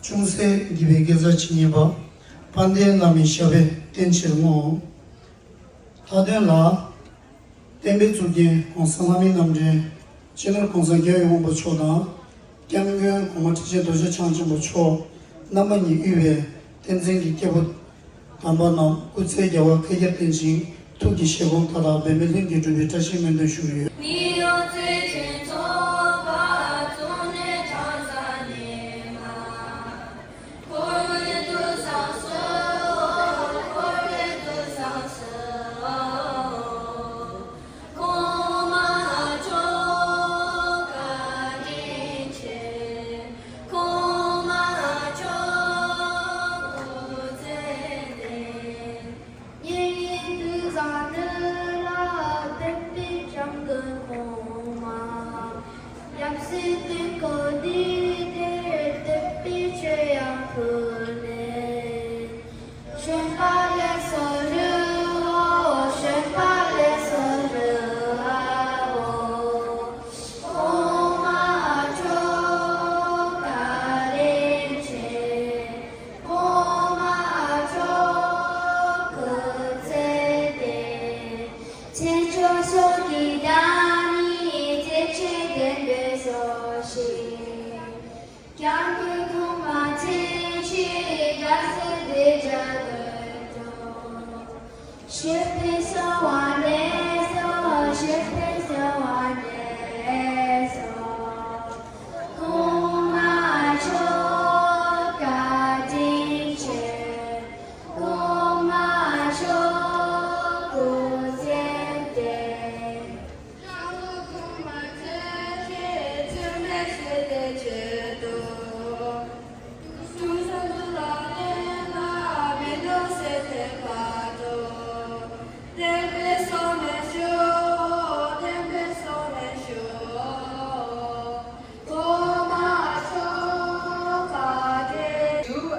ཅུང་ཟད་བགྱིས་པའི་དགེ་རྩ་ཇི་སྙེད་པ། དཔལ་ལྡན་བླ་མའི་ཞབས་པད་བརྟན་ཕྱིར་བསྔོ། མཐའ་དོན་ལ། བསྟན་པའི་གཙུག་རྒྱན་༸གོང་ས་ལྷ་མིའི་རྣམ་འདྲེན་སྤྱི་ནོར་༸གོང་ས་༸རྒྱལ་བའི་དབང་པོ་མཆོག་དང་།༸སྐྱབས་མགོན་གོང་མ་ཁྲི་ཆེན་རྡོ་རྗེ་འཆང་ཆེན་པོ་མཆོག་རྣམ་པ་གཉིས་དབུས་པའི་བསྟན་འཛིན་གྱི་སྐྱེས་བུ་དམ་པ་རྣམས་སྐུ་ཚེ་རྒྱ་བར་འཕེལ་རྒྱས་བརྟན་ཅིང་ཐུགས་ཀྱི་བཞེད་དགོངས་མཐའ་དག་འབད་མེད་ལྷུན་གྱིས་འགྲུབ་པའི་བཀྲ་ཤིས་སྨོན་འདུན་ཞུ་གི་ཡོད།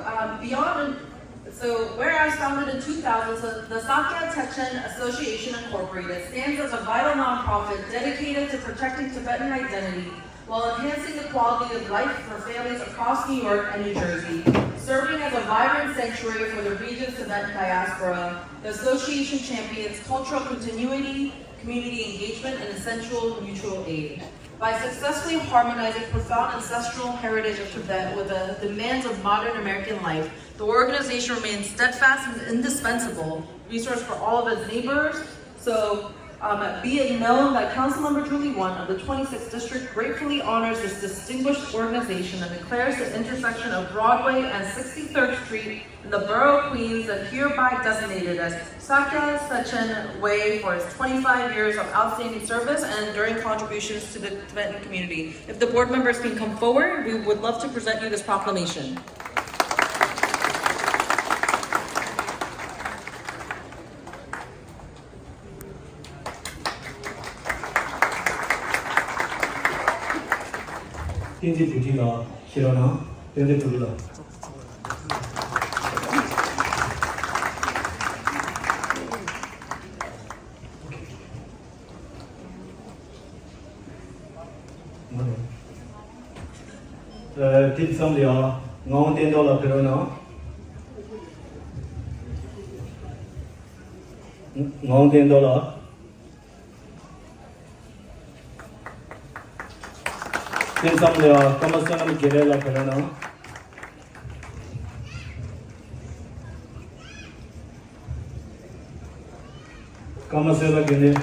Um, beyond, so, whereas founded in two thousand, so the Sakya Techen Association Incorporated stands as a vital nonprofit dedicated to protecting Tibetan identity while enhancing the quality of life for families across New York and New Jersey. Serving as a vibrant sanctuary for the region's Tibetan diaspora, the association champions cultural continuity, community engagement, and essential mutual aid. By successfully harmonizing profound ancestral heritage of Tibet with the demands of modern American life, the organization remains steadfast and indispensable resource for all of its neighbors. So, um, be it known that Councilmember Julie Won of the twenty-sixth District gratefully honors this distinguished organization and declares the intersection of Broadway and sixty-third Street in the Borough of Queens and hereby designated as Sakya Sechen Way for his twenty-five years of outstanding service and enduring contributions to the Tibetan community. If the board members can come forward, we would love to present you this proclamation. བསྟན་འཛིན་བུ་ཁྲིད་ལགས་ཕྱིར་རོགས་གནང་། བསྟན་འཛིན་བུ་ཁྲིད་ལགས། ཨ། དེ་ཙམ་ལ་ཡང་ངག་དབང་བསྟན་རྡོར་ལགས་ཕེབས་རོགས་གནང་། ངག་དབང་བསྟན་རྡོར་ལགས། དེ་ཙམ་ལ་ཡང་ཀརྨ་བསོད་ནམས་དགེ་ལེགས་ལགས་ཕེབས་རོགས་གནང་། ཀརྨ་བསོད་ནམས་དགེ་ལེགས།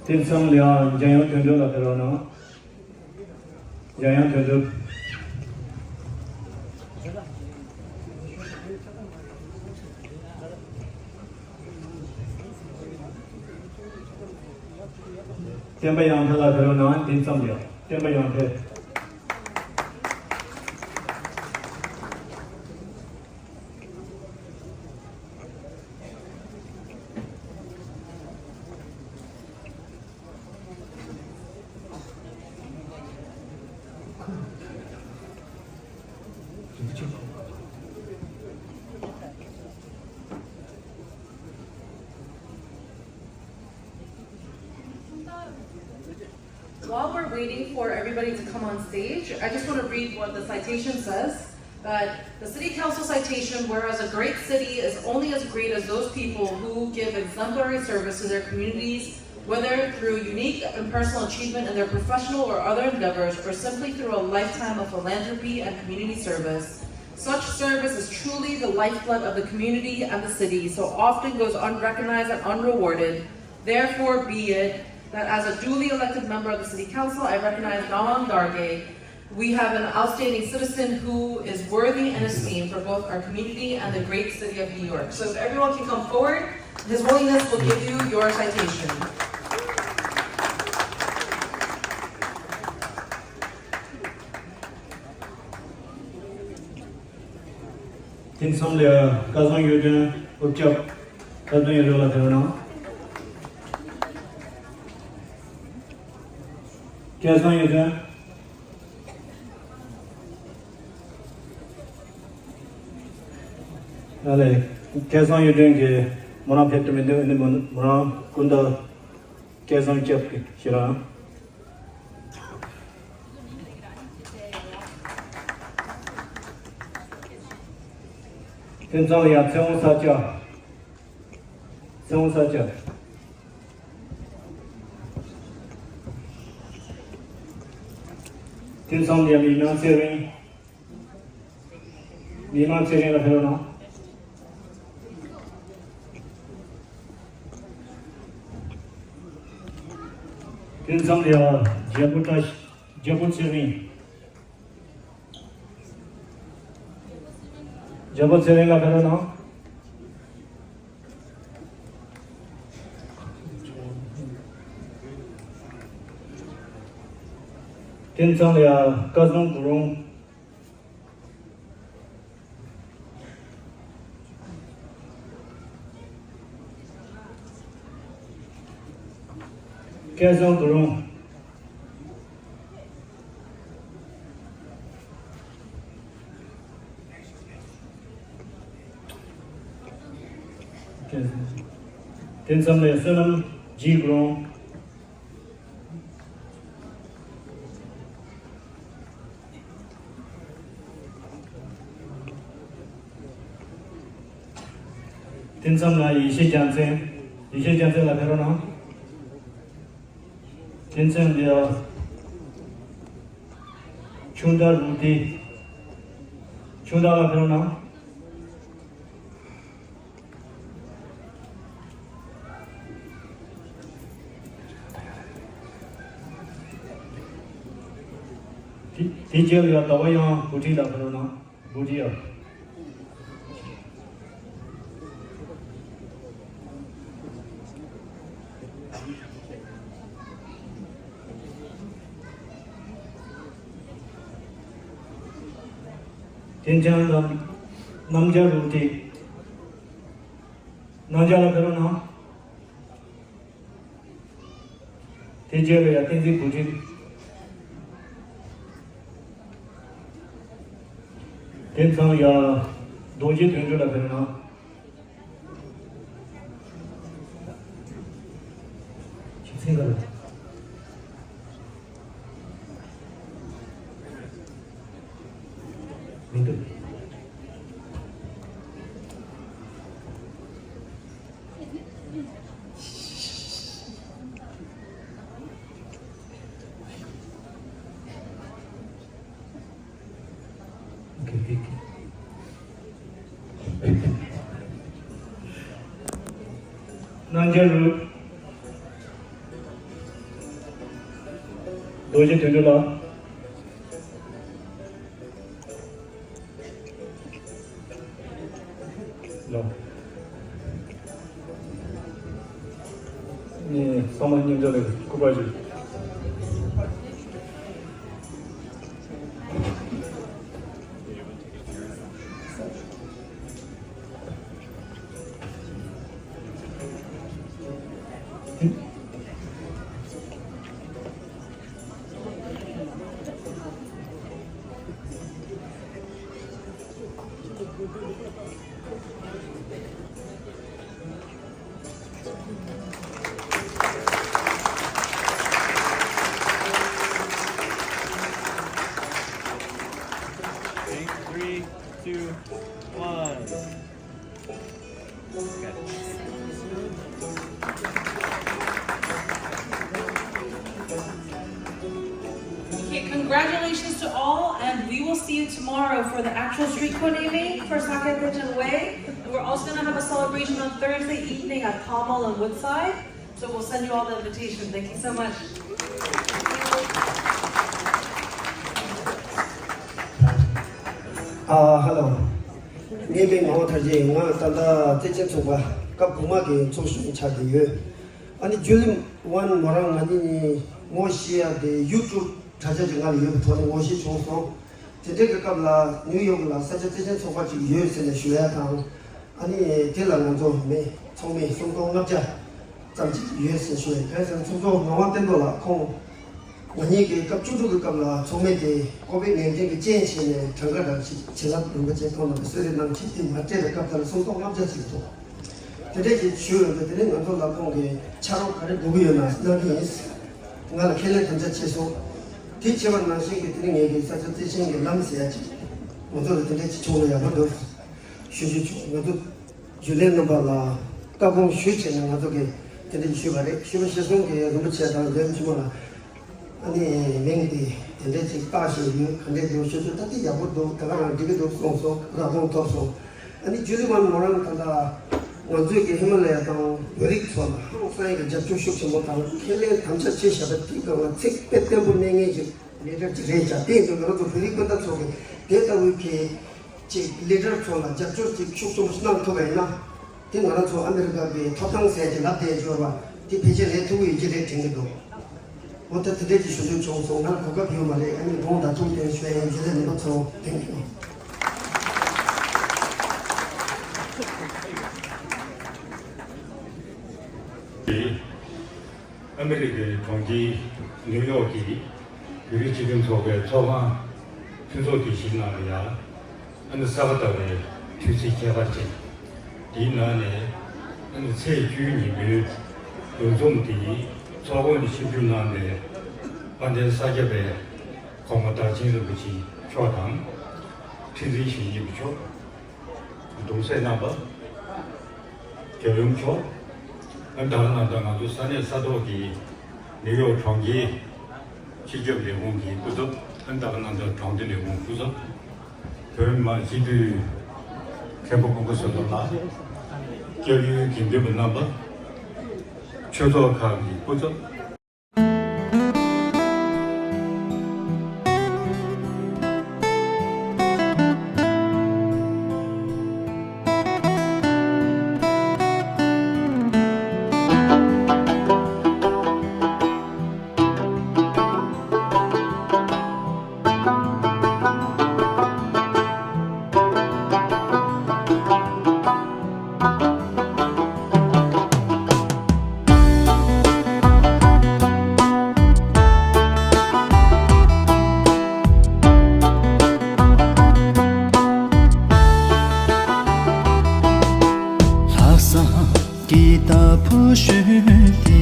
དེ་ཙམ་ལ་ཡང་འཇམ་དབྱངས་དོན་གྲུབ་ལགས་ཕེབས་རོགས་གནང་། འཇམ་དབྱངས་དོན་གྲུབ། བསྟན་པ་ཡར་འཕེལ་ལགས་ཕེབས་རོགས་གནང་། དེ་ཙམ་ལ་ཡང་བསྟན་པ་ཡར་འཕེལ། While we're waiting for everybody to come on stage, I just want to read what the citation says, that the city council citation, whereas a great city is only as great as those people who give exemplary service to their communities, whether through unique and personal achievement in their professional or other endeavors, or simply through a lifetime of philanthropy and community service. Such service is truly the lifeblood of the community and the city, so often goes unrecognized and unrewarded. Therefore, be it that as a duly elected member of the City Council, I recognize Ngawang Dargay. We have an outstanding citizen who is worthy and esteemed for both our community and the great city of New York. So if everyone can come forward, his willingness will give you your citation. དེ་མཚམས་ལ་སྐལ་བཟང་གཡུ་སྒྲོན་སྐུ་ཞབས་སྐལ་བཟང་གཡུ་སྒྲོན་ལགས་ཕེབས་རོགས་གནང་། སྐལ་བཟང་གཡུ་སྒྲོན། ཡ་ལེ། སྐལ་བཟང་གཡུ་སྒྲོན་གྱིས་མོ་རང་ཕེབས་ཐུབ་མི་འདུག་ཨ་ནི་མོ་མོ་རང་སྐུ་ཟླ་སྐལ་བཟང་སྐྱབས་ཀྱིས་ཕེབས་རོགས་གནང་། དེ་མཚམས་ལ་ཡང་ཚེ་དབང་ས་སྐྱ། ཚེ་དབང་ས་སྐྱ། དེ་མཚམས་ལ་ཡང་མི་དམངས་ཚེ་རིང་། མི་དམངས་ཚེ་རིང་ལགས་ཕེབས་རོགས་གནང་། དེ་མཚམས་ལ་ཡང་རྒྱལ་པོ་བཀྲ་ཤིས། རྒྱལ་པོ་ཚེ་རིང་། རྒྱལ་པོ་ཚེ་རིང་ལགས་ཕེབས་རོགས་གནང་། དེ་མཚམས་ལ་ཡང་སྐལ་བཟང་གུ་རུང་། སྐལ་བཟང་གུ་རུང་། དེ་མཚམས་ལ་བསོད་ནམས་རྗེ་གུ་རུང་། དེ་མཚམས་ལ་ཡེ་ཤེས་རྒྱལ་མཚན། ཡེ་ཤེས་རྒྱལ་མཚན་ལགས་ཕེབས་རོགས་གནང་། དེ་མཚམས་ལ་ཆུང་བདག་རུ་ཏི། ཆུང་བདག་ལགས་ཕེབས་རོགས་གནང་། དེ་དེ་རྗེས་ལ་ཡང་ཟླ་བ་གཡང་བུ་ཁྲིད་ལགས་ཕེབས་རོགས་གནང་། བུ་ཁྲིད་ཡ། དེ་མཚམས་ལ་རྣམ་རྒྱལ་རུ་ཏི། རྣམ་རྒྱལ་ལགས་ཕེབས་རོགས་གནང་། དེ་རྗེས་ལ་ཡང་བསྟན་འཛིན་བུ་ཁྲིད། དེ་མཚམས་ཡང་རྡོ་རྗེ་དོན་གྲུབ་ལགས་ཕེབས་རོགས་གནང་། ཁྱེད་མཚན་ག་རེ། མི་འདུག་རྣམ་རྒྱལ་རུ། རྡོ་རྗེ་དོན་གྲུབ་ལགས། ལོ། ནི་ཚང་མ་སྙིང་རྗེ་ལ་སྐུ་པར་ཞིག Congratulations to all, and we will see you tomorrow for the actual street code evening for Sakya Techen Way. And we're also going to have a celebration on Thursday evening at Tamal and Woodside. So we'll send you all the invitation. Thank you so much. Uh, hello. ངའི་མིང་ངག་དབང་ཐར་རྒྱས་ཡིན། ང་ད་ལྟ་བརྩེ་ཆེན་ཚོགས་པ་སྐབས་གོང་མ་གི་ཚོགས་གཞོན་ཆགས་ཀྱི་ཡོད། ཨ་ནི་ཇུ་ལི་ཝན་མོ་རང་ང་གཉིས་ངོ་ཤེས་ཡ་དེ་ཡུ་ཊུབ་དྲ་རྒྱ་ཅིག་ང་ལ་ཡོད་པའི་ཐོག་ནས་ངོ་ཤེས་བྱུང་སོང་། དེ་འདྲའི་གི་སྐབས་ལ་ནིའུ་ཡོག་ལ་ས་སྐྱ་བརྩེ་ཆེན་ཚོགས་པ་ཅིག་ཡོད་ཟེར་ནས་ཞུ་ཡ་དང་། ཨ་ནི་དེ་ལ་ང་ཚོ་མི་ཚང་མས་སུམ་སྟོང་ལྔ་བརྒྱ་ཙམ་ཅིག་ཡོད་ཟེར་ཞུ་ཡ་ཡིན། བོད་ས་ཚོགས་གཙོ་ངག་དབང་བསྟན་རྡོར་ལགས་ཁོང་ང་གཉིས་ཀྱི་སྐབས་བཅུ་དྲུག་གི་སྐབས་ལ་ཚོགས་མི་དེ་ཀོ་བིད་ནན་ཏིན་གྱི་རྐྱེན་བྱས་ནས་གྲངས་ཀ་རང་ཞིག་བྱིན་རླབས་རིན་པོ་ཆེ་ཐོག་ནང་དུ་གསོལ་རས་གནང་བྱས་ཏེ་མ་སྤྲད་པའི་སྐབས་དེར་སུམ་སྟོང་ལྔ་བརྒྱ་ཅིག་འདུག་དེ་འདྲས་ཀྱི་ཞུ་ཡོད་པས། དེ་ནས་ང་ཚོ་ལ་ཁོང་གིས་ཕྱག་རོགས་ག་རེ་དགོས་ཀྱི་ཡོད་ན་གནང་གི་ཡིན། ང་ལ་ཁས་ལེན་དམ་བཅའ་བྱས་སོང་། དེ་བྱས་པ་ནང་བཞིན་གྱི་དེ་ནས་ངེད་ཀྱི་ས་སྐྱ་བརྩེ་ཆེན་གྱི་ལམ་ཟེར་ཡ་ཅིག་ང་ཚོ་ལ་དེ་འདྲས་ཅིག་བྱུང་ན་ཡག་པོ་འདུག་ཞུ་ཞུ་བྱུང་། ང་ཚོ་ཇུ་ལེ་རྣམ་པ་ལ་བཀའ་དགོངས་ཞུས་བྱས་ནས་ང་ཚོ་གིས་དེ་འདྲས་ཅིག་ཞུས་པ་རེད། ཞུས་པ་གཞིར་བཟུང་གིས་རིན་པོ་ཆེ་དང་འདོན་ཆེན་མོ་ལ་ཨ་ནི་མིང་དེ་དེ་འདྲས་ཅིག་བཏགས་བཞིན་ཡོད། ག་འདྲས་འདུག་ཞུ་ཞུ། ད་དེ་ཡག་པོ་འདུག་ད་ག་རང་འགྲིག་གི་འདུག་གསུངས་སོང་། བཀའ་དགོངས་ཐོབ་སོང་། ཨ་ནི་ཇུ་ལི་ཝན་མོ་རང་ད་ལྟ་ང་ཚོའི་གི་ཧི་མ་ལ་ཡ་དང་བོད་རིགས་ཚོ་ལ་ཧང་སང་གི་རྒྱབ་སྐྱོར་ཤུགས་ཆེན་པོ་དང་ཁས་ལེན་དམ་བཅའ་བྱས་བཞག་པ་དེ་གང་ལ་ཚིག་དཔེ་བརྟན་པོ་གནས་ངེས་ཀྱི་ལེ་ཌར་ཅིག་རེད་ཀྱང་། དེ་ཡིན་དུས་ང་རང་ཚོ་བོད་རིགས་སྤུན་ཟླ་ཚོ་གི་དེ་ལྟ་བུའི་གི་ཅིག་ལེ་ཌར་ཚོ་ལ་རྒྱབ་སྐྱོར་ཅིག་ཤུགས་ཆེན་པོ་ཞིག་གནང་ཐུབ་པ་ཡིན་ན། དེ་ང་རང་ཚོ་ཨ་མི་རི་ཀ་གི་ཐོབ་ཐང་ཟེར་གྱི་ལབ་བསྡད་ཡོད་པ་དེ་ཕལ་ཆེར་ལེན་ཐུབ་ཀྱི་ཡོད་ཀྱི་རེད་དྲན་གྱི་འདུག་འོ་ད་དེ་འདྲས་ཀྱི་ཞུ་འདོད་བྱུང་སོང་། ང་གོ་སྐབས་ཡོད་མ་རེད། ཨ་ནི་དགོངས་དག་ཐུགས་དེ་ཞུ་ཡ་ཡིན། ཇུ་ལེ་རྣམ་པ་ཚོ་ཐེང་ཀིའུ། ཨ་མི་རི་ཀའི་གྲོང་ཁྱེར་ནིའུ་ཡོག་གི་བོད་རིགས་སྤྱི་མཐུན་ཚོགས་པའི་ཚོགས་ཁང་ཕུན་ཚོགས་སྐྱིད་གཞིས་ནང་ལ་ཡ། ཨ་ནི་གསར་པ་ལྟ་བའི་དུས་ཚིགས་ཁྱད་པར་ཅན་འདིའི་ནང་ནས། ཨ་ནི་ཚེས་བཅུའི་ཉིན་མོའི་འདུ་འཛོམས་འདི་ཚོགས་ཁང་ནས་ཆིབས་བསྒྱུར་གནང་བའི་དཔལ་ལྡན་ས་སྐྱ་པའི་གོང་མ་བདག་ཆེན་རིན་པོ་ཆེ་མཆོག་དང་། ཁྲི་འཛིན་ཞེ་གཉིས་པ་མཆོག་གདུང་སྲས་རྣམ་པ། རྒྱལ་ཡུམ་མཆོག་ཨ་ནི་ད་ག་ནང་བཞིན་ང་ཚོ་ས་གནས་ས་ཐོག་གི་ནིའུ་ཡོག་གྲོང་ཁྱེར་སྤྱི་ཁྱབ་ལས་ཁུངས་ཀྱི་སྐུ་ཚབ། ཨ་ནི་ད་ག་ནང་བཞིན་གྲོང་སྡེ་ལས་ཁུངས་སྐུ་ཚབ། བོད་མི་མང་སྤྱི་འཐུས་མཁན་པོ་མགོན་པོ་བསོད་ནམས་ལགས། སྐྱབས་ཡུལ་དགེ་འདུན་པ་རྣམ་པ། ཆོས་ཚོགས་ཁག་གི་སྐུ་ཚབ། ལྷག་བསམ་གྱི་བདག་པོ་ཞུས་ཏེ།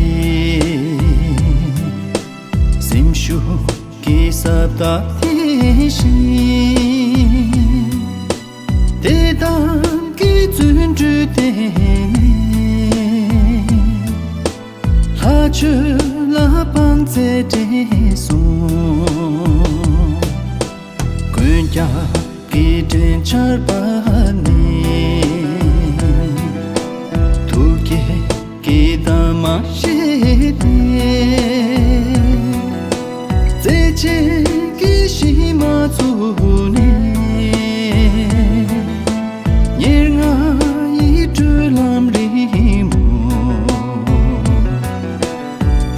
སེམས་ཤུགས་ཀྱི་ཟབ་ཐག་དེ་བཞིན། བདེ་ཐང་གི་བརྩོན་འགྲུས་བརྟན་ནས། ལྷ་ཆོས་ལ་བང་མཛོད་འདྲེན་སོང་། ཀུན་ཁྱབ་ཀྱི་འདྲེན་འཆར་པ་ནི། ཐུགས་བསྐྱེད་ཀྱི་གདམས་ངག་བཞེས་ཏེ། བརྩེ་ཆེན་གྱི་གཞི་མ་བཙུགས་ནས། ཉེར་ལྔ་ཡི་གྲོལ་ལམ་རིང་མོ།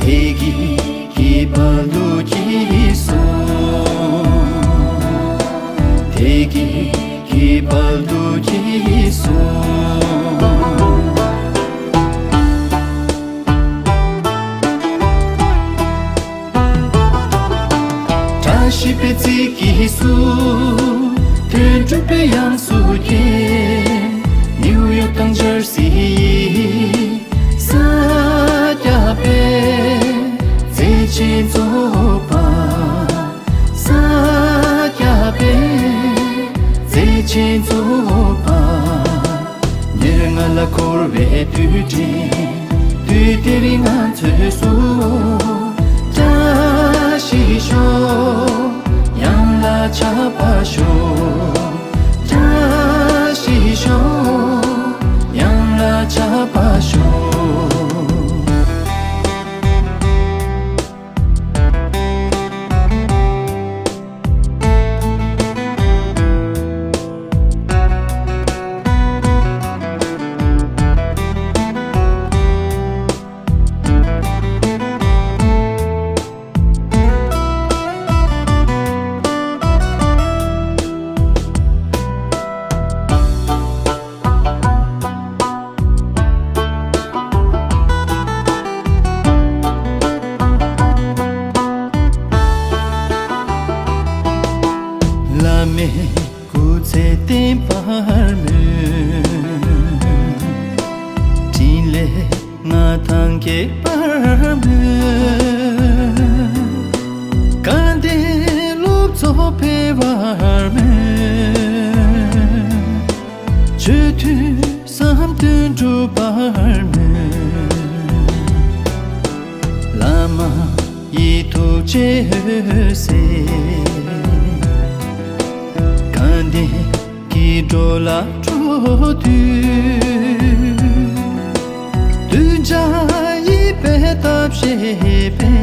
དེ་གི་གི་བར་དུ་གྱིས་སོང་། དེ་གི་གི་བར་དུ་གྱིས་སོང་། བཀྲ་ཤིས་པའི་ཚིག་གིས་སུ། དོན་གྲུབ་པའི་དབྱངས་སུ་སྐྱེ། ནིའུ་ཡོག་དང་ཇར་སི་ཡི། ས་སྐྱ་པའི་བརྩེ་ཆེན་ཚོགས་པ། ས་སྐྱ་པའི་བརྩེ་ཆེན་ཚོགས་པ། ཉེར་ལྔ་ལ་འཁོར་བའི་དུས་དྲན། དུས་དེར་ང་ཚོས་སུ། བཀྲ་ཤིས་ཤོག་འགྲུབ་པར་མོས། བླ་མ་ཡི་ཐུགས་རྗེའི་འོད་ཟེར། དགའ་ལྡན་གྱི་འགྲོ་ལ་འགྲོ་དུས། གདུལ་བྱ་ཡི་དཔལ་བཏབ་བཞེས་པའི།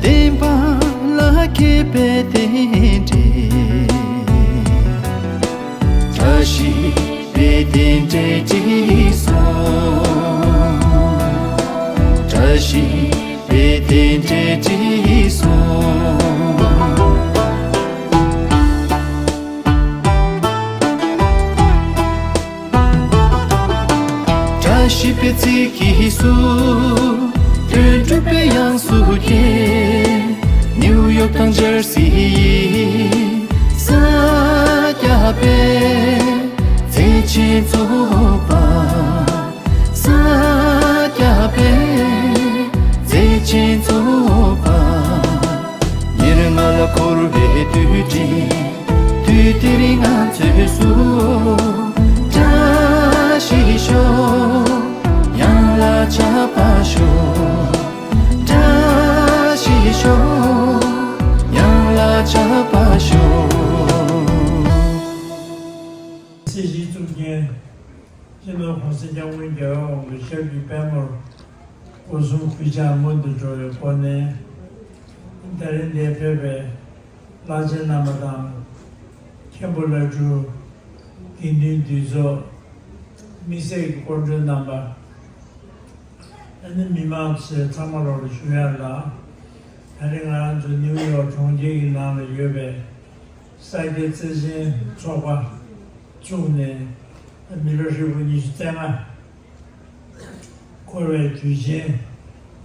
བསྟན་པ་ལ་དགྱེས་པའི་རྟེན་འབྲེལ། བཀྲ་ཤིས་པའི་རྟེན་འབྲེལ་འགྲིགས་སོང་། བཀྲ་ཤིས་པའི་རྟེན་འབྲེལ་འགྲིགས་སོང་། བཀྲ་ཤིས་པའི་ཚིག་གིས་བསུ། དོན་གྲུབ་པའི་དབྱངས་སུ་གྱེར། ནིའུ་ཡོག་དང་ཇར་སི་ཡི་ས་སྐྱ་པའི་མཛེས་ཆེན་ཚོགས་པ། ས་སྐྱ་པའི་མཛེས་ཆེན་ཚོགས་པ། ཉེར་ལྔ་ལ་འཁོར་བའི་དུས་དྲན། དུས་འདིར་ང་ཚོས་བསུ། བཀྲ་ཤིས་ཤོག། ཡང་ལ་ཆགས་པ་ཤོག། བཀྲ་ཤིས་ཤོག། ཡང་ལ་ཆགས་པ་ཤོག། སྲིད་ཞིའི་གཙུག་རྒྱན། སྤྱི་ནོར་༸གོང་ས་༸སྐྱབས་མགོན་རྒྱལ་བའི་དབང་པོའི་ཞབས་ཀྱི་པད་མོར་སྒོ་གསུམ་གུས་ཕྱག་སྔོན་དུ་འགྲོ་བའི་སྒོ་ནས། ད་རིང་འདིར་ཕེབས་པའི་བླ་ཆེན་རྣམ་པ་དང་། མཁན་པོ་བླ་སྤྲུལ། དགེ་འདུན་འདུས་ཚོགས། དམིགས་བསལ་གྱི་སྐུ་མགྲོན་རྣམ་པ། ཨ་ནི་མི་མང་ཚོས་ཚང་མ་ལོག་ལ་ཞུ་ཡག་ལ། ད་རེས་ང་རང་ཚོ་ནིའུ་ཡོག་གྲོང་ཁྱེར་གྱི་ནང་ལ་ཡོད་པའི་ས་སྐྱ་བརྩེ་ཆེན་ཚོགས་པ་བཙུགས་ནས་མི་ལོ་ཧྲིལ་པོ་ཉི་ཤུ་རྩ་ལྔ་འཁོར་བའི་དུས་ཆེན་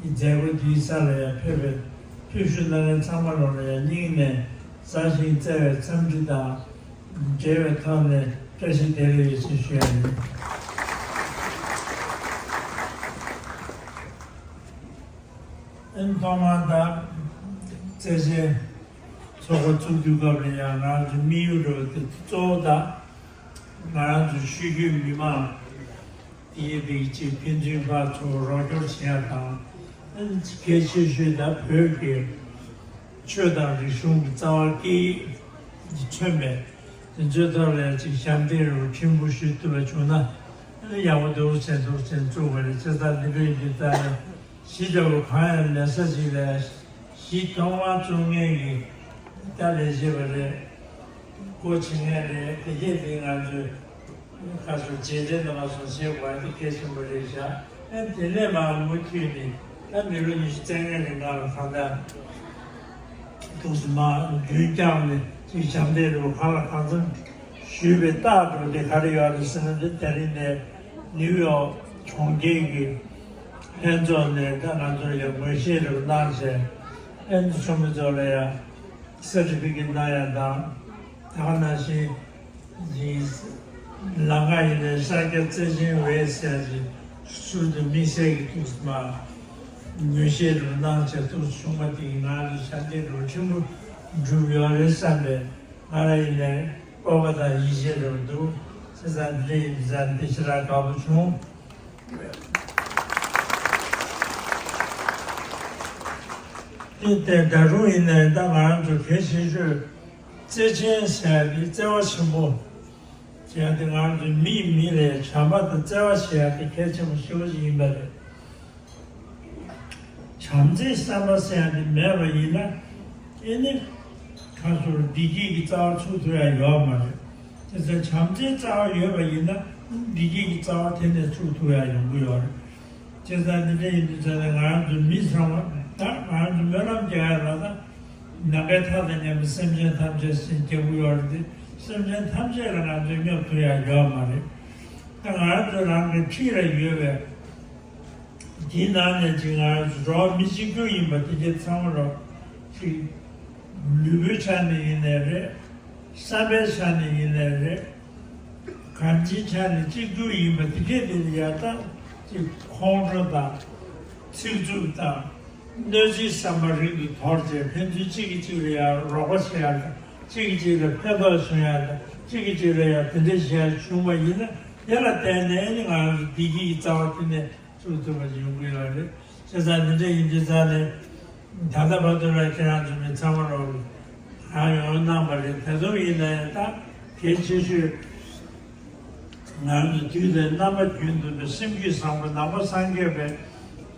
གྱི་མཛད་སྒོ་འདིའི་སར་ལ་ཡང་ཕེབས་པའི་ཕེབས་བཞུགས་གནང་མཁན་ཚང་མ་ལོག་ལ་ཡང་སྙིང་ནས་མཛའ་ཞིང་བརྩེ་བའི་འཚམས་འདྲི་དང་། འབྲེལ་བའི་ཐོག་ནས་བཀྲ་ཤིས་བདེ་ལེགས་ཡོད་ཅེས་ཞུ་ཡ་ཡིན། ཨན་ཐོག་མར་ད་བརྩེ་ཆེན་ཚོགས་པ་བཙུགས་དུས་སྐབས་ལ་ཡང་ང་རང་ཚོའི་དམིགས་ཡུལ་འགྲོ་བ་དེ་གཙོ་བོ་ད་ང་རང་ཚོའི་ཆོས་བརྒྱུད་མི་མང་དེའི་རིགས་གཅིག་ཕན་ཚུན་ཕར་ཚུར་རོགས་སྐྱོར་བྱེད་ཡ་དང་། ཨན་གལ་ཆེ་ཤོས་ད་བོད་ཀྱི་ཆོས་དང་རིག་གཞུང་གི་རྩ་བ་སྐད་ཡིག་མཚོན་པའི་དེ་ཚོའི་ཐོག་ལ་ཅིག་ཞབས་འདེགས་རུ་ཕྲན་བུ་ཞུ་ཐུབ་པ་བྱུང་ན་ཨ་ནི་ཡག་པོ་འདུག་ཟེར་འདུག་ཟེར་བཙུགས་པ་རེད། བྱས་ཙང་འདི་འདྲ་ཡིན་དུས་ད་ནི་གཞིས་ཆགས་པ་གང་ཡང་མེད་ས་ཅིག་ལ་གཞིས་གཏོང་བ་བཙུགས་མཁན་གྱི་ད་ལས་བྱེད་པ་རེད། སྒོ་ཕྱེ་མཁན་རེད། དེ་རྗེས་དེ་ང་ཚོས་ཁ་སོ་རྗེས་འབྲེལ་དང་མ་སོང་བྱེད་དགོས་པ་དེ་གལ་ཆེན་པོ་རེད་བཞག་ཨ་དེ་ནས་མར་མུ་མཐུད་ནས་ད་མི་ལོ་ཉི་ཤུ་རྩ་ལྔའི་རིང་ལ་གང་ལྟར་འདུག་སེ་མར་རྒྱུན་བསྐྱངས་ནས་ཅིག་ཞབས་འདེགས་རུ་གང་ལ་གང་འཚམ་ཞུས་པའི་རྟགས་འགྲོ་དེ་ག་རེ་ཡོད་རེད་ཟེར་ན། འདི་དེ་རིང་ནས་ནིའུ་ཡོག་གྲོང་ཁྱེར་གྱི་ལྷན་ཚོགས་ནས་ད་ང་ཚོར་ཡང་ངོས་བཞེས་རུ་གནང་བྱས་ཨ་ནི་ཚོགས་མི་ཚོ་ལ་ཡང་སེར་ཊི་ཕི་ཀེཊ་གནང་ཡ་དང་། ད་ག་ནང་བཞིན་གྱི་ལམ་ཁ་ཡིན་ནའི་ས་སྐྱ་བརྩེ་ཆེན་ཝེ་ཟེར་གྱི་ཟུར་དུ་དམིགས་བསལ་གྱི་ཐུགས་སྨ་ངོས་བཞེས་རུ་གནང་བྱས་ཐུགས་བྱུང་བ་དེ་ཡིན་ང་ལ་ཞབས་འདེགས་རུ་ཆེན་པོ་བསྒྲུབས་ཡོད་རེད་བསམ་པས་ང་ལ་ཡིན་ནའི་སྤོབས་པ་དང་ཡིད་ཆེས་རུ་འདུག་བྱས་ཙང་འདི་འདྲ་ཡིན་ཙང་འདི་ཞེ་དྲག་དགའ་པོ་བྱུང་། དེ་ལྟར་ད་རུང་ཡིན་ནའི་ད་ང་རང་ཚོ་གལ་ཆེ་ཤོས་བརྩེ་ཆེན་ཟེར་ཡ་དེ་བརྩེ་བ་ཆེན་པོ་ཟེར་ཡ་དེ་ང་རང་ཚོ་མིས་མི་ལ་བྱམས་པ་དང་བརྩེ་བ་ཟེར་ཡ་དེ་གལ་ཆེན་པོ་ཞེ་པོ་ཅིག་ཡིན་པ་རེད། བྱམས་བརྩེའི་བསམ་པ་ཟེར་ཡ་དེ་མེད་པ་ཡིན་ན་ཨེ་ནི་ཁ་སོར་བདེ་སྐྱིད་ཀྱི་རྩ་བ་ཚུགས་ཐུབ་ཡ་ཡོད་མ་རེད། དེ་ཚོ་བྱམས་བརྩེའི་རྩ་བ་ཡོད་པ་ཡིན་ན་བདེ་སྐྱིད་ཀྱི་རྩ་བ་དེ་ནས་ཚུགས་ཐུབ་ཡ་ཡོང་གི་ཡོད་རེད། བྱས་ཙང་འདི་འདྲ་ཡིན་དུས་ཙང་ནས་ང་རང་ཚོ་མི་ཚང་མ་ད་ང་རང་ཚོ་སྨོན་ལམ་རྒྱག་ཡ་ལ་ད་ནམ་མཁའི་མཐའ་དང་མཉམ་པའི་སེམས་ཅན་ཐམས་ཅད་ཟེར་རྒྱག་གི་ཡོད་རེད་དེ། སེམས་ཅན་ཐམས་ཅད་ལ་ང་ཚོས་སྙོབ་ཐུབ་ཡ་ཡོད་མ་རེད། ད་ང་རང་ཚོ་རང་གི་འཁྲིས་ལ་ཡོད་པའི་དེའི་ནང་ནས་ཅིག་ང་རང་ཚོ་འགྲོ་བ་མི་གཅིག་གྱུར་ཡིན་པ་དེ་གྱད་ཚང་མ་ལོག་ཅིག་ལུས་པོའི་ཆ་ནས་ཡིན་ནའི་རེད། བསམ་པའི་ཆ་ནས་ཡིན་ནའི་རེད། གང་ཅིའི་ཆ་ནས་གཅིག་གྱུར་ཡིན་པ་དེ་གྱད་དེ་ལ་ཡ་ད་ཅིག་ཁོང་ཁྲོ་དང་ཚིག་རྩུབ་དང་གནོད་འཚེའི་བསམ་པ་རིང་དུ་དོར་བྱས་ཕན་ཚུན་གཅིག་གིས་གཅིག་ལ་ཡ་རོགས་པ་བྱེད་ཡ་དང་ གཅིག་གིས་གཅིག་ལ་ཕན་ཐོགས་བྱུང་ཡ་དང་གཅིག་གིས་གཅིག་ལ་ཡང་དེ་འདྲ་བྱེད་ཡ་བྱུང་བ་ཡིན་ན་དེ་ལ་བརྟེན་ནས་ཨ་ནི་ང་རང་ཚོ་བདེ་སྐྱིད་ཀྱི་རྩ་བ་དེ་ནས་ཚུགས་ཐུབ་པ་ཞིག་ཡོང་གི་ཡོད་རེད། བྱས་ཙང་འདི་འདྲ་ཡིན་དུས་ཙང་ནས་ད་ལྟ་བར་དུ་ལ་ཁྱེད་རང་ཚོ་མི་ཚང་མ་རོགས་རང་ཡོང་གནང་བ་རེད། དེ་ཚོ་ཡིན་ན་ཡང་ད་གལ་ཆེ་ཤོས། ང་རང་ཚོ་དུས་དང་རྣམ་པ་རྒྱུན་དུ་སེམས་རྒྱུད་བཟང་པོ་ནང་པ་སངས་རྒྱས་པའི་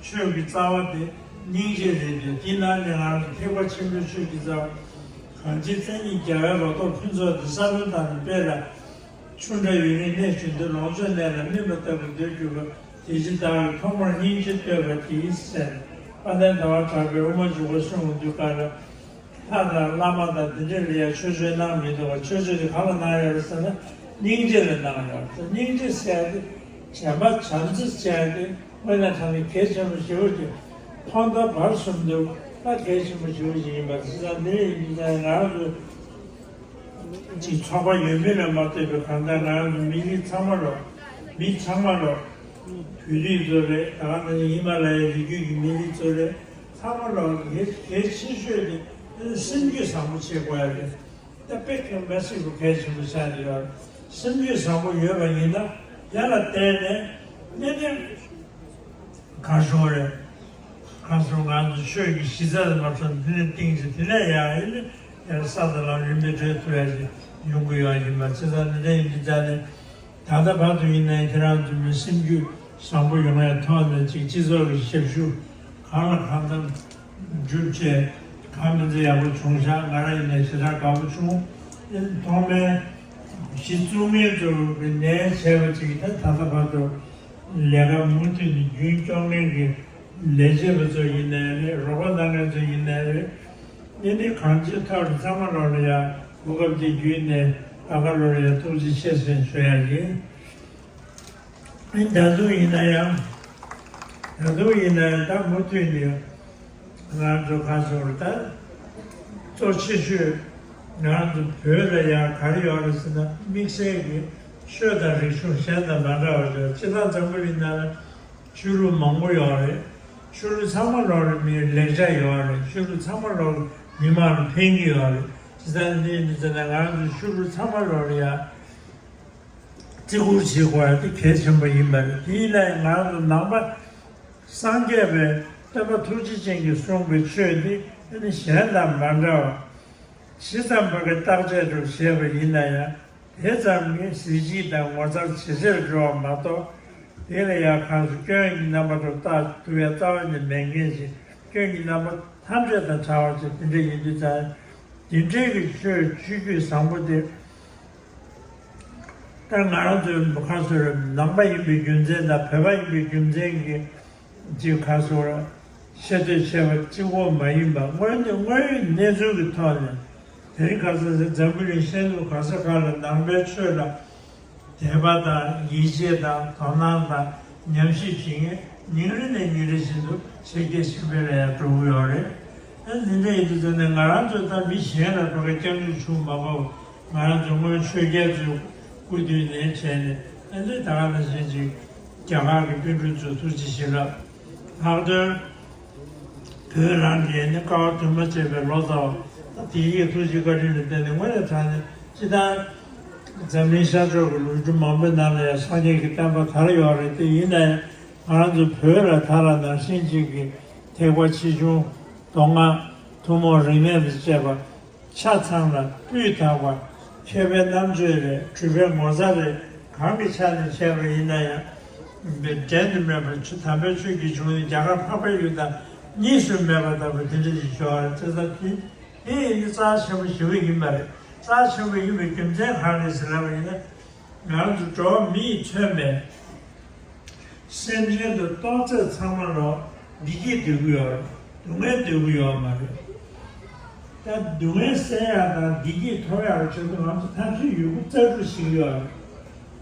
ཆོས་ཀྱི་རྩ་བ་དེ་སྙིང་རྗེ་རེད་དེ། དེའི་ནང་ནས་ང་རང་ཚོ་ཐེག་པ་ཆེན་པོའི་ཆོས་ཀྱི་རྩ་བ་གང་ཅི་མཚན་ཉིད་རྒྱལ་བའི་ལོ་ཏོག་ཕུན་ཚོགས་འདི་ས་བོན་དང་ནི་སྤེལ་ལ། ཆུ་འདྲ་ཡུན་རིང་གནས་བྱུང་སྟེ། ལོངས་སྤྱོད་གནས་ལ་སྨིན་པ་ལྟ་བུར་འདོད་གྱུར་པ། དེ་ཕྱིར་བདག་གིས་ཐོག་མར་སྙིང་རྗེ་བསྟོད་པ་དེའི་ཟེར། དཔལ་ལྡན་ཟླ་བ་གྲགས་པས་དབུ་མ་འཇུག་པ་གསུང་བའི་དུས་སྐབས་ལ། ལྷ་དང་བླ་མ་དང་དེ་འདྲ་ལ་ཡང་ཆོས་སྤྱོད་གནང་མི་འདུག་པ། ཆོས་སྤྱོད་དེ་གང་ལ་གནང་ཡོད་རེད་ཟེར་ན་སྙིང་རྗེ་ལ་གནང་ཡོད་རེད། སྙིང་རྗེ་ཟེར་ཡ་དེ་བྱམས་པ་བྱམས་བརྩེ་ཟེར་ཡ་དེ་དངོས་གནས་དྲང་གནས་གལ་ཆེན་པོ་ཞེ་པོ་ཅིག་ཕན་ཐོགས་བར་གསུམ་དུ་ད་གལ་ཆེན་པོ་ཞེ་པོ་ཅིག་ཡིན་པ་ཟེར་ཙང་འདི་ཡིན་དུས་ཙང་ང་རང་ཚོ་ཅིག་ཚོགས་པ་ཡོད་མེད་ལ་མ་ལྟོས་པའི་གང་ལྟར་ང་རང་ཚོ་མི་རིགས་ཚང་མ་ལོ། མི་ཚང་མ་ལོ། བོད་རིགས་ཚོ་རེད། ད་ག་ནང་བཞིན་ཧི་མ་ལ་ཡའི་རི་རྒྱུད་ཀྱི་མི་རིགས་ཚོ་རེད། ཚང་མ་ལོ་གལ་གལ་ཆེ་ཤོས་དེ་སེམས་རྒྱུད་བཟང་པོ་བྱེད་དགོས་ཡ་རེད། ད་དཔེ་ཁྱོན་མ་སྲིད་པ་གལ་ཆེན་པོ་ཆགས་ཀྱི་ཡོད་རེད། སེམས་རྒྱུད་བཟང་པོ་ཡོད་པ་ཡིན་ན་དེ་ལ་བརྟེན་ནས་གནད་དོན། ག་སོང་རེད། ག་སོང་ང་ཚོ་ཆོས་ཀྱི་གཞི་རྩ་ལ་མ་ཐོན་དེ་ནས་གཏིང་ཆེ་དེ་ནས་ཡང་ཡིན་ན་ཡང་ས་དང་ལམ་རིམ་པས་བགྲོད་ཐུབ་ཡ་ཞིག་ཡོང་གི་ཡོད་ཡིན་པ་ཚེ་ས་འདི་འདྲ་ཡིན་དུས་ཙང་ནས་ད་ལྟ་བར་དུ་ཡིན་ན་ཡང་ཁྱེད་རང་ཚོ་མི་སེམས་རྒྱུད་བཟང་པོ་ཡོང་ཡ་ཐོག་ནས་ཅིག་སྤྱི་ཚོགས་ཀྱི་ཞབས་ཞུ་གང་ལ་གང་འཚམ་བསྒྲུབས་བྱས་གང་མི་ཚེ་ཡག་པོ་བྱུང་ཤག་ང་རང་ཡིན་ན་ཞེ་དྲག་དགའ་པོ་བྱུང་། ཐོག་མའི་གཞི་བཙུགས་མཁན་ཚོ་གི་ནས་བྱས་པ་ཅིག་ད་ད་ལྟ་བར་དུ། ལས་ཀ་མུ་མཐུད་ནས་རྒྱུན་སྐྱོང་མཁན་གྱི་ལས་བྱེད་པ་ཚོ་ཡིན་ནའི་རེད། རོགས་པ་གནང་མཁན་ཚོ་ཡིན་ནའི་རེད། ཨེ་ནི་གང་ཅིའི་ཐོག་ནས་ཚང་མ་ལོག་ལ་ཡ་གོ་སྐབས་འདི་བརྒྱུད་ནས་ད་ག་ལོ་ལ་ཡ་ཐུགས་རྗེ་ཆེ་ཟེར་ཞུ་ཡ་ཡིན། ཨེ་ད་དུང་ཡིན་ན་ཡང་། ད་དུང་ཡིན་ན་ཡང་ད་མུ་མཐུད་ནས་ང་ཚོ་ག་ཟེར་ད། གཙོ་ཆེ་ཤོས་ང་ཚོ་བོད་ལ་ཡང་ག་རེ་ཡོད་རེད་ཟེར་ན་དམིགས་བསལ་གྱི་ཆོས་དང་རིག་གཞུང་གཞན་དང་མ་འདྲ་བ་ཡོད། སྤྱིར་བཏང་འཛམ་བུ་གླིང་ནང་ལ་ཆོས་ལུགས་མང་པོ་ཡོད་རེད། ཆོས་ལུགས་ཚང་མ་ལོག་ལ་མིའི་ལེགས་ཆ་ཡོད་རེད། ཆོས་ལུགས་ཚང་མ་ལོག་ལ་མི་མང་ལ་ཕན་གྱི་ཡོད་རེད། སྤྱིར་བཏང་འདི་འདི་ཚོ་ནས་ང་ཚོ་ཆོས་ལུགས་ཚང་མ་ལོག་ལ་ཡ། བརྩི་བཀུར་བྱེད་དགོས་ཡ་དེ་གལ་ཆེན་པོ་ཡིན་པ་རེད། དེ་ཡིན་ན་ཡང་ང་རང་ཚོ་ནང་པ་སངས་རྒྱས་པའི་སྟོན་པ་ཐུགས་རྗེ་ཅན་གྱིས་གསུངས་པའི་ཆོས་འདི་ཨ་ནི་གཞན་དང་མ་འདྲ་བ། ཇི་ཙམ་པ་གི་བརྟག་དཔྱད་སྒྲུབ་བྱས་པ་ཡིན་ན་ཡང་དེ་ཙམ་གྱིས་གཟི་བརྗིད་དང་ངོ་མཚར་ཇེ་ཆེར་འགྲོ་བ་མ་གཏོགས། དེ་ལ་ཡང་གང་སུ་སྐྱོན་གྱི་རྣམ་པ་སྒྲུབ་བརྟག་ཐུབ་ཡ་རྩ་བ་ནས་མེད་མཁན་ཞིག་སྐྱོན་གྱི་རྣམ་པ་ཐམས་ཅད་དང་བྲལ་བ་ཅིག་དེ་འདྲ་ཡིན་དུས་ཙང་། དེ་འདྲའི་གི་ཆོས་ཆོས་བརྒྱུད་བཟང་པོ་དེ། ད་ང་རང་ཚོའི་ཁ་སོ་རེ་ནང་པ་ཡིན་པའི་རྒྱུ་མཚན་དང་བོད་པ་ཡིན་པའི་རྒྱུ་མཚན་གྱིས་ཅིག་ཁ་སོ་རེ་ཤེས་འདོད་བྱས་པ་གཅིག་པོ་མ་ཡིན་པ་དངོས་གནས་དངོས་ཡོད་གནས་ཚུལ་གྱི་ཐོག་ནས་དེ་རིང་ཁ་སང་འཛམ་བུ་གླིང་ཤར་ནུབ་གང་ས་གང་ལ་ནང་པའི་ཆོས་ལ་དད་པ་དང་ཡིད་ཆེས་དང་དོ་སྣང་དང་ཉམས་ཞིབ་བྱེད་མཁན་ཉིན་རེ་ནས་ཉིན་རེ་བཞིན་དུ་ཆེ་རྒྱས་ཆེ་འཕེལ་ལ་ཡང་འགྲོ་གི་ཡོད་རེད། ཨ་འདི་འདྲ་ཡིན་དུས་ཙང་ནས་ང་རང་ཚོ་ད་མི་གཞན་ལ་གྲོགས་ཀྱི་སྐྱབས་འཇུག་ཞུ་མ་དགོས། ང་རང་ཚོ་སྔོན་ཆོས་རྒྱལ་ཚོའི་སྐུ་དུས་ནས་བྱས་ནས་ཨ་ནི་ད་ག་ནང་བཞིན་ཅིག་རྒྱ་གར་གྱི་པཎ་གྲུབ་ཚོའི་ཐུགས་རྗེ་བྱིན་རླབས། ལྷག་དོན་བོད་རང་གི་ནི་དཀའ་བ་དུ་མ་སྤྱད་པའི་ལོ་ཙཱ་བ་ད་དེ་ཡི་ཐུགས་རྗེ་བཀའ་དྲིན་ལ་བརྟེན་ནས་དངོས་གནས་དྲང་གནས་སྤྱི་བཏང་འཛམ་གླིང་ཤར་ཕྱོགས་ཀྱི་ལོ་རྒྱུས་མང་པོའི་ནང་ལ་ཡང་སངས་རྒྱས་ཀྱི་བསྟན་པ་དར་ཡོད་རེད། དེ་ཡིན་ན་ཡང་ང་རང་ཚོ་བོད་ལ་ད་ལ་ནང་བཞིན་ཅིག་གི་ཐེག་པ་ཆེ་ཆུང་མདོ་སྔགས་ཐུན་མོང་རིག་གནས་དང་བཅས་པ། ཆ་ཚང་ལ་སྤུས་དག་པ། མཁས་པའི་རྣམ་དཔྱོད་རེད། གྲུབ་པའི་ངོ་མཚར་རེད། གང་གི་ཆ་ནས་བྱས་པ་ཡིན་ན་ཡང་། འགྲན་དུ་མེད་པ་ཆོས་དམ་པའི་ཆོས་ཀྱི་འབྱུང་གནས་རྒྱ་གར་འཕགས་པའི་ཡུལ་དང་གཉིས་སུ་མེད་པ་ལྟ་བུ་དེ་འདྲ་ཞིག་ཤོར་བ་རེད། བྱས་ཙང་དེ་དེ་ཡིན་ན་རྩ་ཆེན་པོ་ཞེ་པོ་ཡིན་པ་རེད། རྩ་ཆེན་པོ་ཡིན་པའི་རྒྱུ་མཚན་གང་རེད་ཟེར་ལབ་པ་ཡིན་ན། ང་རང་ཚོ་འགྲོ་བ་མི་ཡིས་མཚོན་པའི། སེམས་ཅན་དང་ལྟོ་ཚད་ཚང་མ་ལོ་བདེ་སྐྱིད་འདོད་ཀྱི་ཡོད་རེད། སྡུག་བསྔལ་འདོད་ཀྱི་ཡོད་མ་རེད། ད་སྡུག་བསྔལ་སེལ་ཡག་དང་བདེ་སྐྱིད་ཐོབ་ཡག་གི་ཆེད་དུ་ང་ཚོ་ཐབས་ཤེས་ཡོད་རྒུ་རྩལ་སྤྲུགས་བྱེད་ཀྱི་ཡོད་རེད།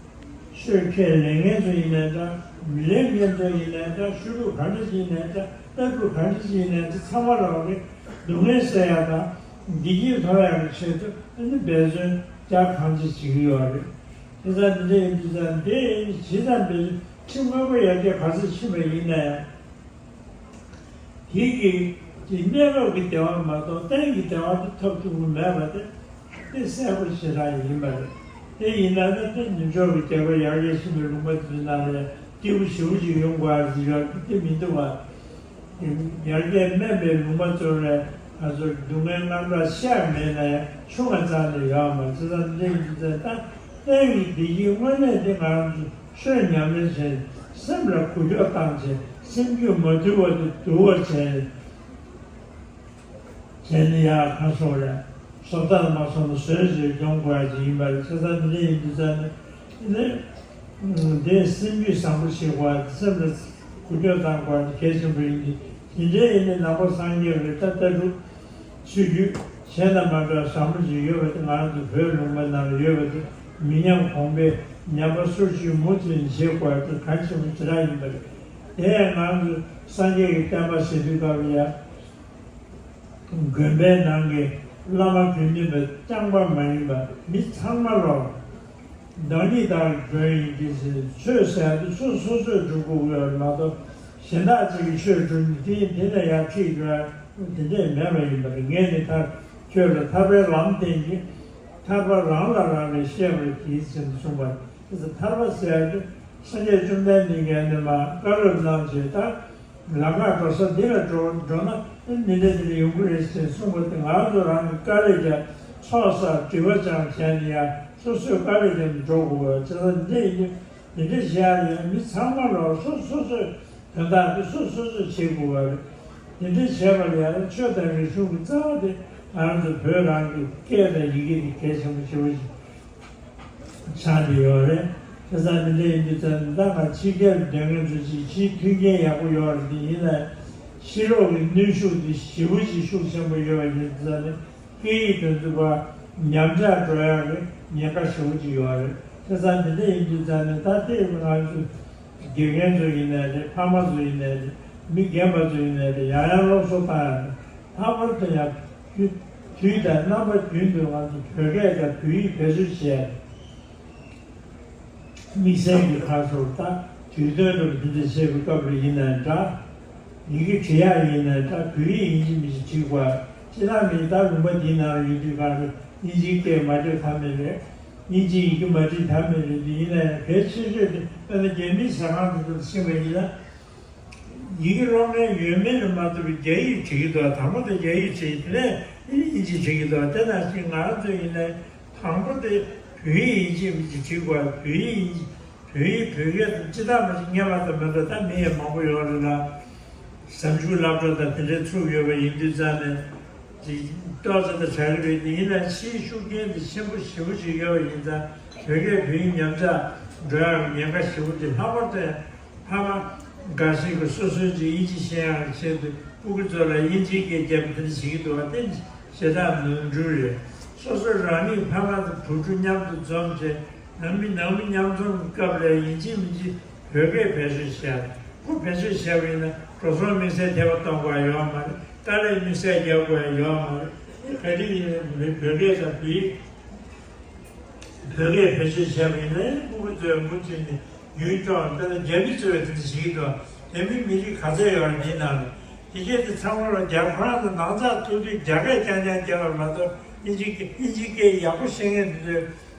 ཆོས་ཁས་ལེན་མཁན་ཚོ་ཡིན་ནའི་འདྲ། མི་ལེན་མཁན་ཚོ་ཡིན་ནའི་འདྲ། ཆོས་ལུགས་ག་འདྲ་ཞིག་ཡིན་ནའི་འདྲ། ལྟ་གྲུབ་ག་འདྲ་ཞིག་ཡིན་ནའི་འདྲ། ཚང་མ་ལོག་གི་སྡུག་བསྔལ་སེལ་ཡག་དང་བདེ་སྐྱིད་ཐོབ་ཡག་གི་ཆེད་དུ་ཨ་ནི་འབད་བརྩོན་རྒྱ་གང་ཆེ་བྱེད་ཀྱི་ཡོད་རེད། དེ་ལྟར་འདི་འདྲ་ཡིན་དུས་ཙང་དེ་ཇི་ཙམ་པའི་ཁྲིམས་དངོས་པོ་ཡར་རྒྱས་ག་ཚོད་ཕྱིན་པ་ཡིན་ན་ཡང་། དེ་གི་དེ་གནས་སྐབས་ཀྱི་བདེ་བ་མ་གཏོགས་གཏན་གྱི་བདེ་བ་དེ་ཐོབ་ཐུབ་ཀྱི་མེད་པ་དེ་ དེ་གསལ་པོ་ཞེ་དྲག་ཡིན་པ་རེད། དེ་ཡིན་ན་ད་དེ་ནུབ་ཕྱོགས་ཀྱི་རྒྱལ་ཁབ་ཡར་རྒྱས་ཕྱིན་པའི་ལུང་པ་དེ་ཚོའི་ནང་ལ་སྐྱིད་པོ་ཞེ་པོ་ཅིག་ཡོང་དགོས་ཡ་ཡོད་དེ་མི་འདུག་བ། ཡར་རྒྱས་དམན་པའི་ལུང་པ་ཚོ་ལ་ང་ཚོར་སྡུག་བསྔལ་རྔམ་སྐྲག་ཤར་མེད་ན་ཡང་ཆུང་བ་ཙམ་ལས་ཡོད་མ་རེད། བྱས་ཙང་འདི་འདི་ཚོ་ད་གནས་ཀྱི་བདེ་སྐྱིད་དངོས་གནས་དེ་ང་རང་ཚོ་ཆོས་ཉམས་ལེན་བྱས། སེམས་ལ་འགུལ་སྐྱོད་བཏང་བྱས། སེམས་རྒྱུད་མ་དུལ་བ་དེ་དུལ་བ་བྱས། བྱས་ནས་ཡར་ཁ་སོང་རེད། བཟོ་ལྟ་མ་སོང་ན་བཟོས་བྱས་སྦྱོང་དགོས་ཡ་ཅིག་ཡིན་པ་རེད། བྱས་ཙང་འདི་འདྲ་ཡིན་དུས་ཙང་ནས་ནི། དེ་སེམས་རྒྱུད་བཟང་པོ་བྱེད་དགོས་ཡ། སེམས་ལ་འགུལ་སྐྱོད་བཏང་དགོས་ཡ་གལ་ཆེན་པོ་ཡིན་གྱི། དེ་འདྲ་ཡིན་ནའི་ནང་པ་སངས་རྒྱས་ཀྱི་ད་ལྟ་གྲུབ་ཚུལ་རྒྱུད་གཞན་དང་མ་འདྲ་བ་བཟང་པོ་ཅིག་ཡོད་པ་དེ་ང་རང་ཚོ་བོད་ལུང་པ་ནང་ལ་ཡོད་པ་དེ་མི་ཉམས་གོང་འཕེལ་ཉམས་པ་སོར་ཆུད་མུ་མཐུད་བྱེད་དགོས་ཡ་དེ་གལ་ཆེན་པོ་ཞེ་དྲག་ཡིན་པ་རེད། དེ་ཡང་ང་རང་ཚོ་སངས་རྒྱས་ཀྱི་བསྟན་པ་ཟེར་དུས་སྐབས་ལ་ཡ། དགོན་པའི་ནང་གི་བླ་མ་དགེ་འདུན་པ་རྐྱང་པ་མ་ཡིན་པ་མི་ཚང་མ་ལོ། བདག་ཉིད་ལྟར་དགོན་ཡིན་གྱི་ཟེར། ཆོས་ཟེར་ཡ་དེ་སོ་སོ་སོས་སྒྲུབ་དགོས་ཀྱི་ཡོད་རེད་མ་གཏོགས་གཞན་དག་ཅིག་གིས་ཆོས་སྒྲུབ་ནས་དེ་ཡིན་དེ་ལ་ཡར་ཁྲིད་འགྲོ་ཡ་དེ་འདྲས་མེད་པ་ཡིན་པ་རེད། ངས་ནི་ཐར་ཁྱོད་ལ་ཐར་པའི་ལམ་བསྟན་གྱི། ཐར་པ་རང་ལ་རང་ལས་བཤད་པར་གྱིས་ཟེར་ནས་གསུངས་པ་རེད། དེ་ཚོ་ཐར་པ་ཟེར་ཡ་དེ་སངས་རྒྱས་བཅོམ་ལྡན་འདས་ཀྱིས་ནི་མ་བཀའ་སློབ་གནང་བྱས་ད། ལམ་ཁ་འགྲོ་ས་འདི་ལ་འགྲོ་འགྲོ་ན་འདི་འདྲ་འདི་འདྲ་ཡོང་གི་རེད་ཅེས་གསུངས་པ་དེ་ང་ཚོ་རང་གི་དཀའ་ལས་བརྒྱབ། ཚོགས་བསགས་སྒྲིབ་པ་སྦྱངས་བྱས་ནས་ཡང་སོ་སོས་དཀའ་ལས་བརྒྱབ་ནས་འགྲོ་དགོས་པ་བྱས་ཙང་འདི་ཡིན་དུས་འདི་འདྲ་བྱེད་ཡ་ཡང་མི་ཚང་མ་ལ་སོ་སོ་སོས་དོན་དག་དེ་སོ་སོ་སོས་བྱེད་དགོས་པ་རེད། འདི་འདྲ་བྱས་པ་ལ་ཡང་ཆོས་དང་རིག་གཞུང་གི་རྩ་བ་དེ་ང་རང་ཚོ་བོད་རང་གི་སྐད་དང་ཡི་གེ་དེ་གལ་ཆེན་པོ་ཞེ་པོ་ཞིག་ཆགས་ཀྱི་ཡོད་རེད། དེ་ཙང་མི་ལས་ཡིན་དུས་ཙང་ད་ང་ཕྱི་རྒྱལ་སྡོད་མཁན་ཚོ་ཅིག་ཕྱིའི་མཐུན་རྐྱེན་ཡག་པོ་ཡོད་རེད། དེ་ཡིན་ན་ཕྱི་ལོགས་ཀྱི་གནོན་ཤུགས་དེ་ཞེ་པོ་ཅིག་ཤུགས་ཆེན་པོ་ཡོད་པ་ཡིན་དུས་ཙང་ནས་སྐད་ཡིག་དེ་ཚོ་བ་ཉམས་ཆག་འགྲོ་ཡག་གི་ཉེན་ཁ་ཞེ་པོ་ཅིག་ཡོད་རེད། དེ་ཙང་དེ་འདྲ་ཡིན་དུས་ཙང་ནས་ད་ལྟའི་ང་ཚོ་དགེ་རྒན་ཚོ་ཡིན་ནའི་རེད། ཕ་མ་ཚོ་ཡིན་ནའི་རེད། མི་རྒན་པ་ཚོ་ཡིན་ནའི་རེད། ཡང་ཡང་སློབ་གསོ་བཏང་ཡག་རེད། ལྷག་པར་དུ་ཡང་དུས་དུས་དང་རྣམ་པ་རྒྱུན་དུ་ང་ཚོ་བོད་སྐད་དང་བོད་ཡིག་བེད་སྤྱོད་བྱས། དམིགས་བསལ་གྱི་ཁ་ཕྱོགས་ད་དུས་སྟོན་འགྲོ་འདི་འདྲ་བྱེད་པའི་སྐབས་རེ་ཡིན་ནའི་འདྲ། ཡི་གེ་འབྲི་ཡག་ཡིན་ནའི་འདྲ། བོད་ཡིག་ཡིན་གཅིག་མིན་གཅིག་བྲིས་དགོས། སྤྱིར་བཏང་མི་ད་ལུང་པ་འདིའི་ནང་ལ་ཡོད་དུས་གང་རེད། དབྱིན་ཇིའི་སྐད་མ་བརྗོད་ཐབས་མེད་རེད། དབྱིན་ཇིའི་ཡི་གེ་མ་བྲིས་ཐབས་མེད་རེད། དེ་ཡིན་ནའི་གལ་ཆེ་ཤོས་དེ་དཔེར་ན་རྒྱ་མིའི་ཟ་ཁང་དེ་ཚོར་ཕྱིན་པ་ཡིན་ན། ཡི་གེ་སློབ་མཁན་ཡོད་མེད་ལ་མ་ལྟོས་པའི་རྒྱ་ཡིག་བྲིས་ཀྱི་འདུག་དང་པོ་དེ་རྒྱ་ཡིག་བྲིས། དེ་ནས་དེ་ནས་དབྱིན་ཇི་བྲིས་ཀྱི་འདུག་དེ་ནང་བཞིན་ང་རང་ཚོ་ཡིན་ནའི་དང་པོ་དེ་བོད་ཡིག་དབྱིན་ཇི་མིན་གྱི་བྲིས་དགོས། བོད་ཡིག་དབྱིན་ཇི། བོད་ཡིག་བོད་སྐད་དང་སྤྱི་བཏང་མ་གཞི་སྔོན་མ་དང་མི་འདྲ། ད་མི་ཡང་མང་པོ་ཡོད་རེད་ལ། གཟའ་མཇུག་སློབ་གྲྭ་དང་དེ་འདྲའི་ཚུགས་ཡོད་པ་ཡིན་དུས་ཙང་ནས་ཅིག་ཏོག་ཙམ་དང་བྱ་གི་རེད། དེ་ཡིན་ན་ཕྱིའི་ཤུགས་རྐྱེན་དེ་ཆེན་པོ་ཞེ་པོ་ཅིག་ཡོད་པ་ཡིན་ཙང་བོད་སྐད་བོད་ཡིག་ཉམས་ཆག་འགྲོ་ཡག་གི་ཉེན་ཁ་ཞེ་པོ་དེ་ལྷག་པར་དུ་ཕ་མ་འགའ་ཞིག་གིས་སོ་སོའི་ཅིག་དབྱིན་ཇི་ཤེས་ཡག་གི་ཆེད་དུ་སྤུ་གུ་ཚོ་ལ་དབྱིན་ཇིའི་སྐད་རྒྱབ་དེ་འདྲ་བྱེད་ཀྱི་འདུག་པ་དེ་ཞེ་དྲག་ནོར་འཁྲུལ་རེད། སོ་སོ་རང་ཉིད་ཕ་མ་དང་བུ་ཕྲུག་མཉམ་དུ་འཛོམས་བྱས། ནང་མི་ནང་མི་མཉམ་འཛོམས་ཀྱི་སྐབས་ལ་ཡིན་གཅིག་མིན་གཅིག་བོད་སྐད་བེད་སྤྱོད་བྱས། ཁོ་བེད་སྤྱོད་བྱས་པ་ཡིན་ན་འགྲོ་སོང་དམིགས་བསལ་ཐེབས་པ་གཏོང་དགོས་ཡ་ཡོད་མ་རེད། དཀའ་ལས་དམིགས་བསལ་རྒྱག་དགོས་ཡ་ཡོད་མ་རེད། ག་དུས་ཡིན་ན་བོད་སྐད་དང་བོད་ཡིག་བོད་སྐད་བེད་སྤྱོད་བྱས་པ་ཡིན་ན་སྤུ་གུ་ཚོས་མུ་མཐུད་ནས་ཡུན་ཀྱང་དཔེར་ན་རྒྱ་མི་ཚོས་དེ་འདྲ་བྱེད་ཀྱི་འདུག་རྒྱ་མི་མི་རིགས་ག་ཚད་ཡོད་རེད་འདིའི་ནང་ལ། དེ་གས་དེ་ཚང་མ་ལ་རྒྱ་ཁོ་རང་ཚོ་ནང་ཚགས་ཐུག་དུས་རྒྱ་སྐད་རྐྱང་རྐྱང་རྒྱབ་པ་མ་གཏོགས་དབྱིན་ཇི་སྐད་དབྱིན་ཇི་སྐད་ཡག་པོ་ཤེས་མཁན་དེ་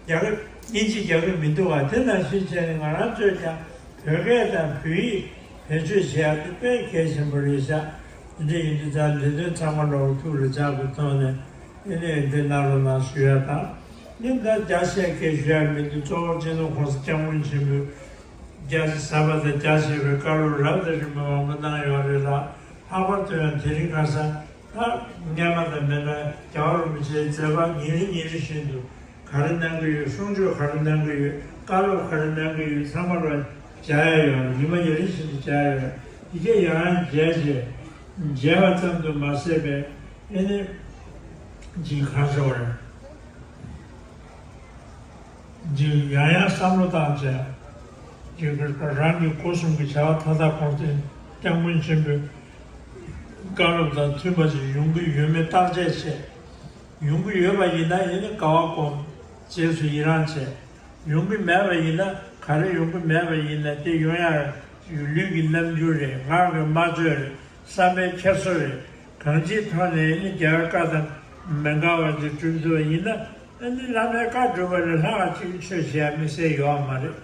ཚོས། རྒྱ་སྐད་དབྱིན་ཇི་རྒྱ་སྐད་མི་འདུག་བ། དེ་ནང་བཞིན་བྱས་ནས་ང་རང་ཚོས་ཀྱང་བོད་སྐད་དང་བོད་ཡིག་བེད་སྤྱོད་བྱེད་ཡག་དེ་དཔེ་གལ་ཆེན་པོ་རེད་ཤག་དེ་འདྲ་ཡིན་དུས་ད་ལས་དོན་ཚང་མ་ལོག་ཐུགས་ལ་འཇགས་པའི་ཐོག་ནས་ཨེ་ནས་འདི་གནང་རོགས་གནང་ཞུ་ཡ་དང་། ཨེ་ད་རྒྱ་བཤད་སྐད་ཞུ་ཡ་མི་འདུག་གཙོ་བོ་སྤྱི་ནོར་༸གོང་ས་༸སྐྱབས་མགོན་ཆེན་པོས་རྒྱ་ཆེ་ས་པ་དང་རྒྱ་ཆེ་བའི་བཀའ་སློབ་རབ་དང་རིམ་པ་མང་པོ་གནང་ཡོད་རེད་ལ། ལྷག་པར་དུ་ཡང་དེ་རིང་ཁ་སང་ད་སྔོན་མ་དང་མི་འདྲ་རྒྱལ་བ་རིན་པོ་ཆེའི་མཛད་པ་ཉིན་རེ་ཉིན་རེ་བཞིན་དུ་ག་རེ་གནང་གི་ཡོད། གསུང་ཆོས་ག་རེ་གནང་གི་ཡོད། བཀའ་སློབ་ག་རེ་གནང་གི་ཡོད། ཚང་མ་ལ་མཇལ་ཡ་ཡོད། ཉི་མ་ཉིན་རེ་བཞིན་དུ་མཇལ་ཡ་ཡོད། དེ་གས་ཡང་ཡང་མཇལ་བྱས། མཇལ་བ་ཙམ་དུ་མ་ཟད་པའི་ཨེ་ནི་ཅིག་གང་ཟེར་བ་རེད། ཅིག་ཡང་ཡང་བསམ་བློ་བཏང་བྱས། ཅིག་རང་གི་སྒོ་གསུམ་གྱི་བྱ་བ་མཐའ་དག་༸གོང་ས་༸སྐྱབས་མགོན་ཆེན་པོའི་བཀའ་སློབ་དང་མཐུན་པ་ཞིག་ཡོང་གི་ཡོད་མེད་བརྟག་དཔྱད་བྱས། ཡོང་གི་ཡོད་པ་ཡིན་ན་ཡིན་ན་དགའ་བ་སྒོམ། རྗེས་སུ་ཡི་རང་བྱས། ཡོང་གི་མེད་པ་ཡིན་ན་ག་རེ་ཡོང་གི་མེད་པ་ཡིན་ན་དེ་ཡོང་ཡ་ལུས་ཀྱི་རྣམ་འགྱུར་རེད། ངག་གི་སྨྲ་བརྗོད་རེད། བསམ་པའི་འཁྱེར་སོ་རེད། གང་ཅིའི་ཐོག་ནས་ཡིན་ན་རྒྱལ་བའི་བཀའ་དང་མི་འགལ་བ་ཅིག་བསྐྲུན་ཐུབ་པ་ཡིན་ན། ཨ་ནི་བླ་མའི་བཀའ་སྒྲུབ་པ་ལས་ལྷག་པ་ཅིག་ཆོས་བྱེད་ཡ་དམིགས་བསལ་ཡོད་མ་རེད།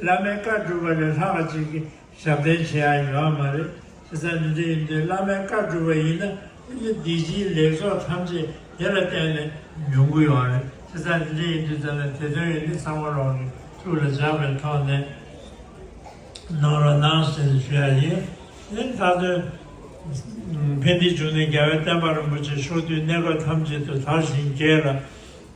བླ་མའི་བཀའ་སྒྲུབ་པ་ལས་ལྷག་པ་ཅིག་གི་ཞབས་བརྟན་བྱེད་ཡ་ཡོད་མ་རེད། བྱས་ཙང་འདི་འདྲ་ཡིན་དུས་བླ་མའི་བཀའ་སྒྲུབ་པ་ཡིན་ན་ཨ་ནི་འདི་ཕྱིའི་ལེགས་ཚོགས་ཐམས་ཅད་དེ་ལ་བརྟེན་ནས་ཡོང་གི་ཡོད་རེད། བྱས་ཙང་འདི་འདྲ་ཡིན་དུས་ཙམ་ལ་དེ་དོན་ཡིན་དུས་ཚང་མ་ལོག་གི་ཐུགས་ལ་འཇགས་པའི་ཐོག་ནས། གནང་རོགས་གནང་ཞེས་ཞུ་ཡ་ཡིན། དེ་ལྟར་དུ་ཕན་བདེའི་འབྱུང་གནས་རྒྱལ་བའི་བསྟན་པ་རིན་པོ་ཆེ་ཕྱོགས་དུས་གནས་སྐབས་ཐམས་ཅད་དུ་དར་ཞིང་རྒྱས་ལ།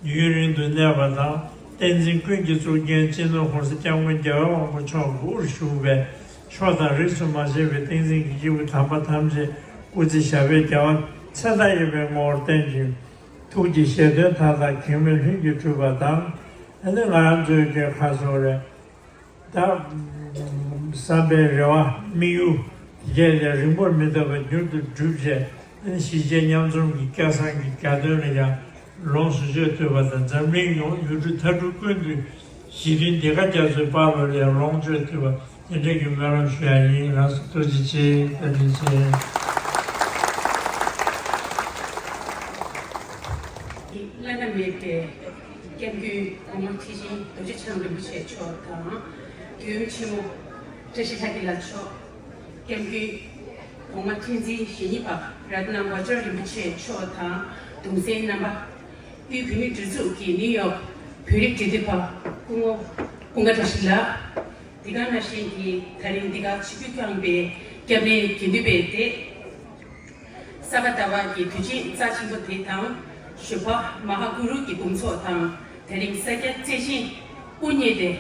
ཡུན་རིང་དུ་གནས་པ་དང་། བསྟན་འཛིན་ཀུན་གྱི་གཙུག་རྒྱན་སྤྱི་ནོར་༸གོང་ས་༸སྐྱབས་མགོན་རྒྱལ་བའི་དབང་པོ་མཆོག་གི་དབུར་བཞུགས་པའི་ཕྱོགས་དང་རིས་སུ་མ་ཆད་པའི་བསྟན་འཛིན་གྱི་སྐྱེས་བུ་དམ་པ་ཐམས་ཅད་སྐུ་ཚེ་ཞབས་པད་བརྒྱ་པ་ཚེ་མཐའ་ཡས་པའི་ངོ་བོར་བརྟན་ཅིང་། ཐུགས་ཀྱི་བཞེད་དོན་མཐའ་དག་གེགས་མེད་ལྷུན་གྱིས་གྲུབ་པ་དང་། ཨ་ནི་ང་རང་ཚོའི་གི་ཁ་སོ་རེད། ད་བསམ་པའི་རེ་བ་དམིགས་ཡུལ་དེ་གས་ཀྱང་རིང་པོར་མི་ལྟ་བར་མྱུར་དུ་འགྲུབ་ཅེས། གཞིས་བྱེས་མཉམ་འཛོམས་ཀྱི་སྐལ་བཟང་གི་གྱ་སྟོན་ལ་ཡང་ལོངས་སུ་སྤྱོད་ཐུབ་པ་དང་། འཛམ་གླིང་ཡོངས་ཡུལ་གྲུ་མཐའ་གྲུ་ཀུན་ཏུ་ཞི་མཐུན་ལྡན་ཁ་རྒྱ་མཚོའི་དཔལ་ལོར་ཡང་ལོངས་སྤྱོད་ཐུབ་པ་དེ་འདྲ་གི་སྨོན་ལམ་ཞུ་ཡ་ཡིན། ལགས་སོ། ཐུགས་རྗེ་ཆེ། བཀའ་དྲིན་ཆེ། བླ་ན་མེད་པའི་སྐྱབས་མགོན་གོང་མ་ཁྲི་ཆེན་རྡོ་རྗེ་འཆང་རིན་པོ་ཆེ་མཆོག་དང་། མགོན་ཆེན་མོ་བཀྲ་ཤིས་ལྷ་སྐྱིད་ལགས་མཆོག་སྐྱབས་མགོན་གོང་མ་ཁྲི་འཛིན་ཞེ་གཉིས་པ་རཏྣ་དབང་ཆེན་རིན་པོ་ཆེ་མཆོག་དང་། གདུང་སྲས་རྣམ་པ། དབུས་བོད་མིའི་སྒྲིག་འཛུགས་ཀྱི་ནིའུ་ཡོག་བོད་རིགས་འབྲེལ་མཐུད་པ་སྐུ་ངོ་ཀུན་དགའ་བཀྲ་ཤིས་ལགས། དེ་ག་ནང་བཞིན་གྱི་ད་རིང་འདི་ག་ཆིབས་བསྒྱུར་བསྐྱངས་པའི་སྐྱབས་གནས་དགེ་འདུན་པའི་སྡེ། ས་ག་ཟླ་བ་གི་དུས་ཆེན་རྩ་ཆེན་པོ་དེ་དང་། ཞོགས་པ་མ་ཧཱ་གུ་རུ་གི་འབུམ་ཚོགས་དང་། དེ་རིང་ས་སྐྱ་རྩེ་ཆེན་དབུ་བརྙེས་ཏེ།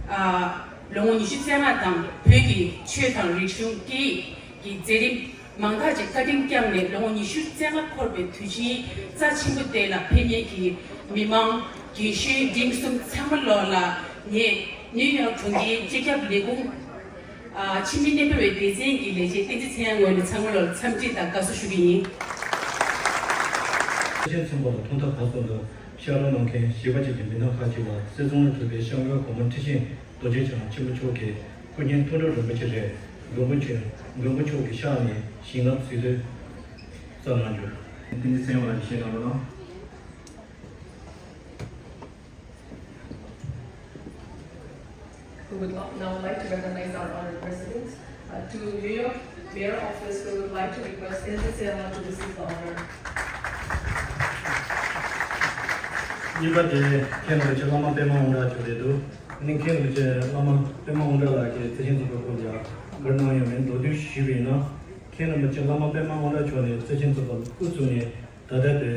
ཨ། ལོ་ངོ་ཉི་ཤུ་རྩ་ལྔ་དང་བོད་ཀྱི་ཆོས་དང་རིག་གཞུང་སྐད་ཡིག་གི་མཛད་རིམ་མང་དག་ཅིག་བཀའ་དྲིན་བསྐྱངས་ནས། ལོ་ངོ་ཉི་ཤུ་རྩ་ལྔ་འཁོར་བའི་དུས་ཆེན་རྩ་ཆེན་པོ་དེ་ལ་ཕེབས་མཁན་གྱི་མི་མང་རྒན་གཞོན་འབྲིང་གསུམ་ཚང་མ་ལོག་ལ་ངས་ནིའུ་ཡོག་གྲོང་ཁྱེར་སྤྱི་ཁྱབ་ལས་ཁུངས། ཨ། ཕྱི་མི་གནས་སྤོ་བའི་སྡེ་ཚན་གྱི་ལས་བྱེད་བསྟན་འཛིན་ཚེ་དབྱངས་ངོས་ནས་ཚང་མ་ལ་འཚམས་འདྲི་དང་དགའ་བསུ་ཞུ་གི་ཡིན། ཚེ་ཆེན་ཚོང་པ་ལ་ཐོག་མཐའ་བར་གསུམ་དུ་ཕྱག་རོགས་གནང་མཁན་གཞིས་པ་གཅིག་གི་མི་སྣ་ཁག་ཅིག་ལ་སྲིད་ཚོང་ལས་གྲུབ་པའི་སྐྱབས་མགོན་གོང་མ་ཁྲི་ཆེན་རྡོ་རྗེ་འཆང་ཆེན་པོ་མཆོག་གིས་སྐུ་མཁྱེན་མཐོང་གྲོལ་རིན་པོ་ཆེ་ལས་མགོན་པོ་མཆོག་མགོན་པོ་མཆོག་གི་ཕྱག་ནས་བྱིན་རླབས་གཟིགས་འདོད་བསམ་གནང་རྒྱུ། བསྟན་འཛིན་ཚེ་དབྱངས་ལགས་ཀྱིས་བཤད་གནང་རོགས་གནང་། We would lo- now like to recognize our honored president. Uh, to New York Mayor Office, we would like to request Tenzin Tsewa to receive the honor. གཉིས་པ་དེ་མཁན་རིན་པོ་ཆེ་བླ་མ་པདྨ་དབང་གྲགས་མཆོག་རེད་འདུག་ཨ་ནི་མཁན་རིན་པོ་ཆེ་བླ་མ་པདྨ་དབང་གྲགས་ལགས་ཀྱིས་བརྩེ་ཆེན་ཚོགས་པའི་སྐོར་ལ་བཀའ་གནང་ཡོད་མེད་མདོར་བསྡུས་ཞུས་པ་ཡིན་ན། མཁན་རིན་པོ་ཆེ་བླ་མ་པདྨ་དབང་གྲགས་མཆོག་ནས་བརྩེ་ཆེན་ཚོགས་པ་དབུ་བཙུགས་ནས་ད་ལྟ་བར་དུ།